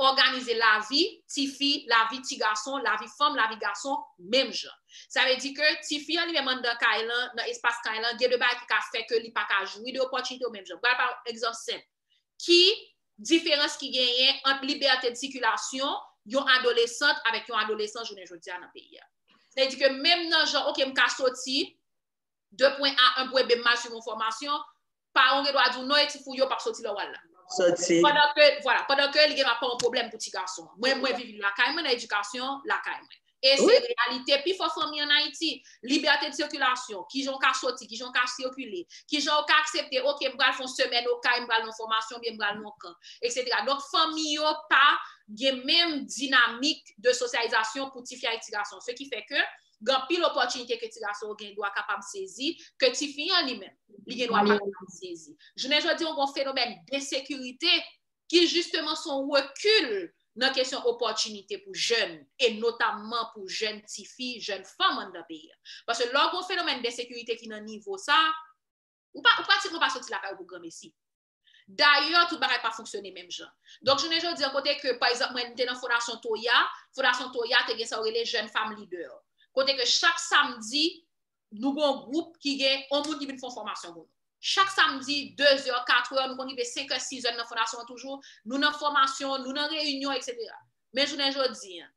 òganize lavi tifi, lavi ti gason, lavi fanm, lavi gason, menm jan. Sa vle di ke tifi an li menm anndan kay lan, nan espas kay lan, gen de bagay ki ka fè ke li pa ka jwi de opòtinite yo menm jan. Pral pa egzanp senp. Ki diferans ki genyen ant libète de sikilasyon yon adolesant avèk yon adolesan jounen jodi a nan peyi a? Sa vle di ke menm nan jan, oke, m ka soti, de pwen A, en pwen B, m al swiv yon fòmasyon, paran w gen dwa di w non, e ti fi w yo p ap soti lè w al la. Soti. Pandan ke, vwala, pandan ke li gen dwa pa yon pwoblèm pou ti gason an. Mwen, mwen viv li lakay mwen, nan edikasyon lakay mwen. E se reyalite pifò fanmi ann Ayiti. Libète de sikilasyon, kijan w ka soti, kijan w ka sikile, kijan w ka aksepte, oke, m pral fè yon semèn Okay, m pral nan fòmasyon, oubyen m pral nan kan, etsetera. Donk, fanmi yo pa gen menm dinamik de sosyalizasyon pou tifi ak ti gason. Se ki fè ke gen anpil opòtinite ke ti gason yo gen dwa kapab sezi, ke tifi an li menm, li gen dwa pa kapab sezi. Jounen jodi, yon gwo fenomèn densekirite ki jisteman se yon rekil nan kesyon opòtinite pou jèn, e notamman pou jèn tifi, jèn fanm anndan peyi a. Paske lè w gen yon fenomèn densekirite ki nan nivo sa, ou, pa, ou pratikman pa soti lakay ou pou granmesi. Dayè, tout bagay pa fonksyone menm jan. Donk, jounen jodi a, kote ke, pa egzanp, mwen, m te nan Fondasyon Toya, Fondasyon Toya te gen sa yo rele Jèn Fanm Lidè. Kote ke chak samdi, nou gen yon gwoup ki gen yon moun ki vin fè yon fòmasyon pou nou. Chak samdi, de zè, kat è, nou konn rive senk è, sis è nan fondasyon an toujou. Nou nan fòmasyon, nou nan reyinyon, etsetera. Men jounen jodi a,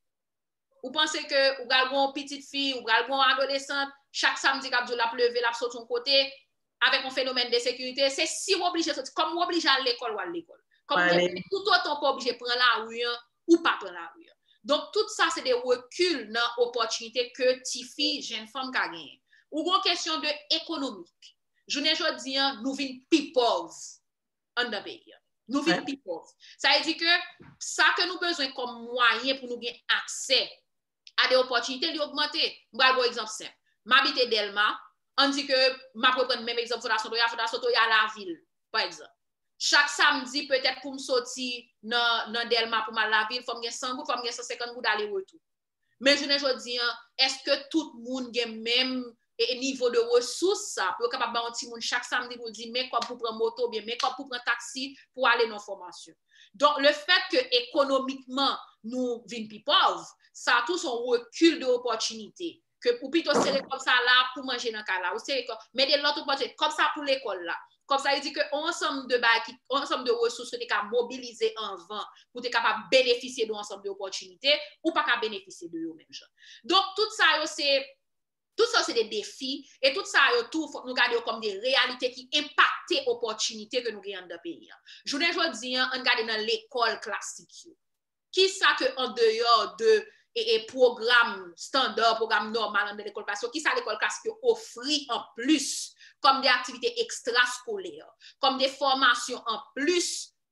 ou panse ke ou pral gen yon pitit fi, ou pral gen yon adolesant, chak samdi k ap di w l ap leve, l ap soti yon kote, avèk yon fenomèn de sekirite, se si w oblije soti. Kòm w oblije al lekòl, w al lekòl. Kòm w oblije, toutotan w pa oblije pran lari an, ou pa pran lari an. Donk, tout sa se de rekil nan opòtinite ke tifi, jèn fanm ka genyen. Ou gen yon kesyon de ekonomik. Jounen jodi a, nou vin pi pòv anndan peyi a. Nou vin pi pòv. Sa vle di ke sa ke nou bezwen kòm mwayen pou nou gen aksè a de opòtinite, li ogmante. M pral ba w egzanp senp. M abite Dèlma, ann di ke m ap reprann menm egzanp Fondasyon Toya, Fondasyon Toya Lavil, pa egzanp. Chak samdi, petèt pou m soti nan, nan Dèlma pou m al Lavil, fò m gen san goud, fò m gen san senkant goud ale retou. Men jounen jodi a, èske tout moun gen menm e, e nivo de resous sa pou yo kapab ba yon timoun chak samdi pou l di men kòb pou pran moto oubyen men kòb pou pran taksi pou ale nan fòmasyon? Donk, le fèt ke ekonomikman nou vin pi pòv, sa tou se yon rekil de opòtinite. Ke ou pito sere kòb sa la pou manje nan kay la, ou sere kòb, men de lòt opòtinite, kòb sa pou lekòl la. Kòb sa vle di ke yon ansanm de bagay ki, yon ansanm de resous yo te ka mobilize anvan pou te kapab benefisye de yon ansanm de opòtinite, ou pa ka benefisye de yo menm jan. Donk, tout sa yo se, tout sa yo se de defi, e tout sa yo tou, fòk nou gade yo kòm de reyalite ki enpakte opòtinite ke nou gen anndan peyi a. Jounen jodi a, ann gade nan lekòl klasik yo. Kisa ke an deyò de e, e pwogram estanda, pwogram nòmal anndan lekòl klasik yo, kisa lekòl klasik yo ofri an plis kòm de aktivite ekstraskolè, kòm de fòmasyon an plis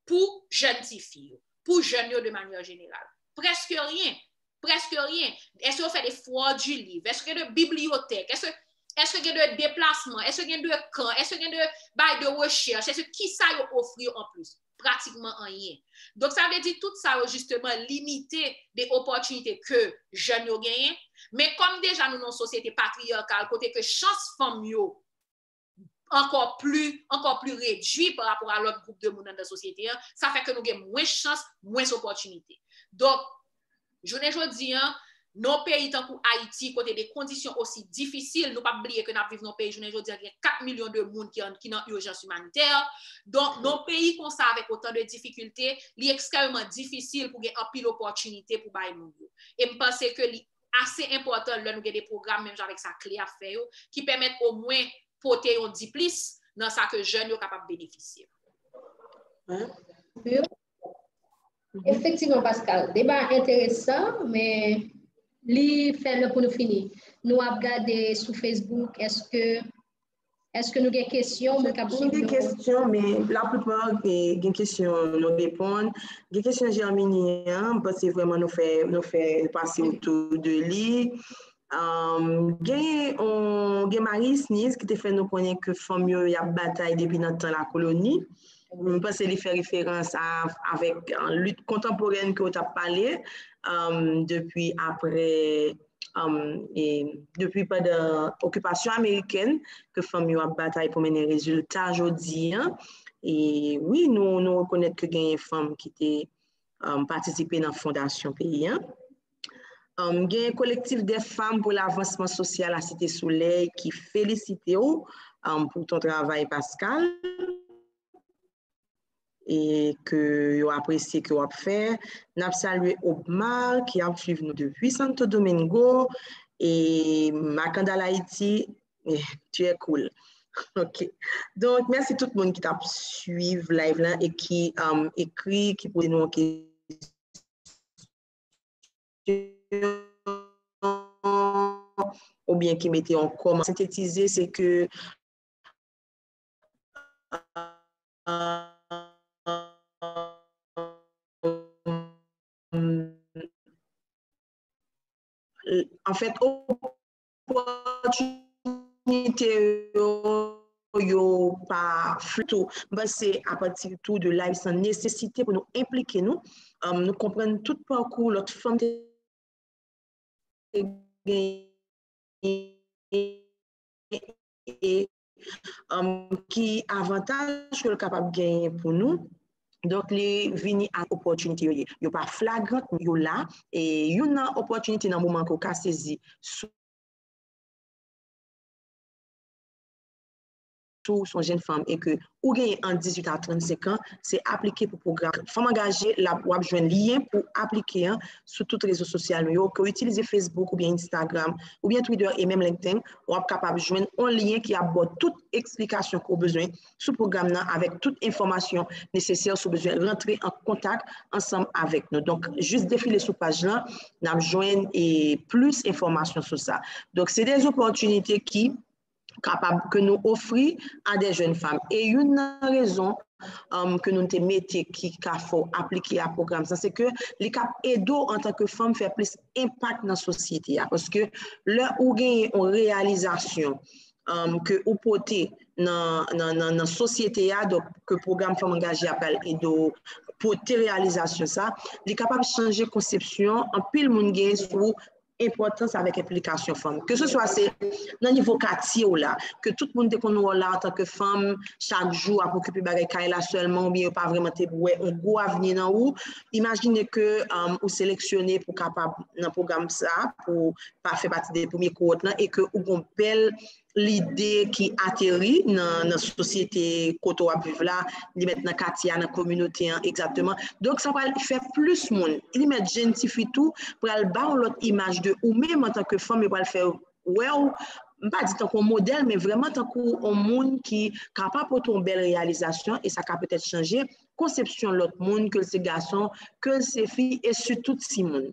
pou jèn tifi yo, pou jèn yo de manyè jeneral? Prèske ryen. Prèske ryen. Èske yo fè de fwa di liv? Èske gen de bibliyotèk? Èske, èske gen de deplasman? Èske gen de kan? Èske gen de bay de rechèch? Èske kisa yo ofri yo an plis? Pratikman anyen. Donk, sa vle di tout sa yo, jisteman, limite de opòtinite ke jèn yo genyen. Men kòm deja nou nan yon sosyete patriyakal, kote ke chans fanm yo ankò pli, ankò pli redui pa rapò a lòt gwoup de moun anndan sosyete a, sa fè ke nou gen mwens chans, mwens opòtinite. Donk, jounen jodi a, nan yon peyi tankou Ayiti, kote de kondisyon osi difisil, nou p ap bliye ke n ap viv nan yon peyi, jounen jodi a, gen kat milyon de moun ki an, ki nan ijans imanitè. Donk, nan yon peyi konsa, avèk otan de difikilte, li ekstrèmman difisil pou gen anpil opòtinite pou bay moun yo. E m panse ke li ase enpòtan lè nou gen de pwogram, menm jan avèk sa Kle ap fè yo, ki pèmèt omwen pote yon diplis nan sa ke jèn yo kapab benefisye. Efektivman, Pascal, deba enteresan, men li fè lè pou nou fini. Nou ap gade sou Facebook, èske, èske nou gen kesyon, moun k ap swiv nou? Nou gen kesyon, men laplipa gen, gen kesyon nou reponn. Gen kesyon Germini an, m panse vrèman nou fè, nou fè pase otou de li. Um, gen, on, gen Marie Snise ki te fè nou konnen ke fanm yo, y ap batay depi nan tan lakoloni. M panse li fè referans a, avèk, uh, lit kontanporèn ke w t ap pale, um, depi apre, um, e, depi pandan okipasyon amerikèn ke fanm yo ap batay pou mennen rezilta jodi a. E wi, nou, nou rekonèt ke genyen fanm ki te, um, patisipe nan fondasyon peyi a. Um, gen Collectif des Femmes pour l'Avancement Social à Cité Soleil ki felisite w, um, pou ton travay, Pascal, e ke yo apresye ke w ap fè. N ap salye Obmar ki ap swiv nou depi Santo Domingo, e Makandal Ayiti, Eh, tu es cool. Ok. Donk, mèsi tout moun ki t ap swiv live lan e ki um, ekri, ki poze nou yon kesyon oubyen ki mete yon kòmantè. Sentetize, se ke anfèt, opòtinite yo, yo pa fle tou. M panse apati tou de live sa, nesesite pou nou enplike nou, um, nou konprann tout pakou lòt fanm te genyen e um, ki avantaj ke l kapab genyen pou nou. Donk, li vini ak opòtinite yo ye. Yo pa flagrant, yo la. E youn nan opòtinite nan moman ke w ka sezi sou si w se yon jenn fanm e ke ou genyen ant dizuit a trannsenk an, se aplike pou pwogram Fanm Angaje, l ap, w ap jwenn lyen pou aplike an sou tout rezo sosyal nou yo, ke w itilize Facebook oubyen Instagram, oubyen Twitter e menm LinkedIn, w ap kapab jwenn yon lyen ki ap ba w tout eksplikasyon ke w bezwen sou pwogram nan avèk tout enfòmasyon nesesè si w bezwen rantre an kontak ansanm avèk nou. Donk, jis defile sou paj lan, n ap jwenn e plis enfòmasyon sou sa. Donk, se de opòtinite ki kapab ke nou ofri a de jèn fanm. E youn nan rezon um, ke nou te mete ki ka fè w aplike a pwogram sa, se ke li ka ede w antanke fanm fè plis enpak nan sosyete a. Paske lè ou genyen yon reyalizasyon um, ke ou pote nan, nan, nan, nan sosyete a, donk ke pwogram Fanm Angaje a pral ede w pote reyalizasyon sa, li kapab chanje konsepsyon anpil moun gen sou enpòtans avèk enplikasyon fanm. Keseswa se nan nivo katye w la, ke tout moun te konn wè w la antanke fanm, chak jou ap okipe bagay kay la sèlman, oubyen yo pa vrèman te wè yon gwo avni nan ou, imajine ke um, ou seleksyone pou kapab nan pwogram sa, pou pa fè pati de premye kowòt lan, e ke ou gon bèl lide ki ateri nan, nan sosyete kote w ap viv la, li mèt nan katye a, nan kominote an, egzakteman. Donk, sa pral fè plis moun, li mèt jenn tifi tou, pral ba yon lòt imaj de ou menm antanke fanm, yo pral fè wè w, m pa di tankou yon modèl, men vrèman tankou yon moun ki kapab pote yon bèl reyalizasyon, e sa ka petèt chanje konsepsyon lòt moun, ke l se gason, ke l se fi, e sitou timoun.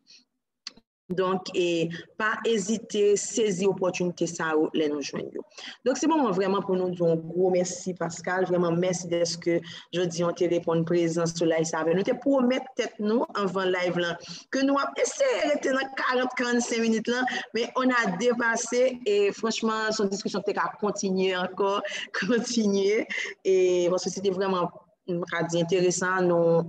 Donk, e, pa ezite sezi opòtinite sa yo lè nou jwenn yo. Donk, se moman vrèman pou nou di yon gwo mèsi, Pascal. Vrèman, mèsi dèske jodi a w te reponn prezan sou live sa avè nou. Nou te pwomèt tèt nou anvan live lan ke nou ap eseye rete nan karant, karannsenk minit lan, men on a depase e franchman, se yon diskisyon ki te ka kontinye ankò, kontinye, e paske se te vrèman, m ka di, enteresan. Nou,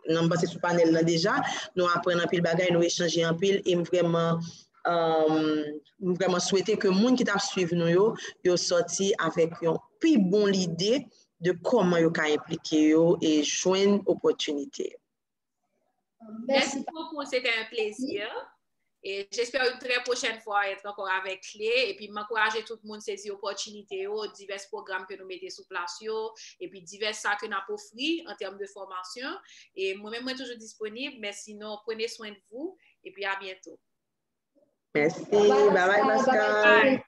nan, m panse sou panèl lan deja, nou aprann anpil bagay, nou echanje anpil, e m vrèman, um, m vrèman swete ke moun ki t ap swiv nou yo, yo sòti avèk yon pi bon lide de kòman yo ka enplike yo e jwenn opòtinite yo. Merci beaucoup, c'était un plaisir. Et j'espère une très prochaine fois être encore avec Clé. Et puis, m'encourager tout le monde saisir opportunité, divers programmes que nous mettons sous place, et puis divers ça que nous offrons en termes de formation. Et moi-même, moi, toujours disponible, mais sinon, prenez soin de vous et puis à bientôt. Merci. Bye bye, Pascal.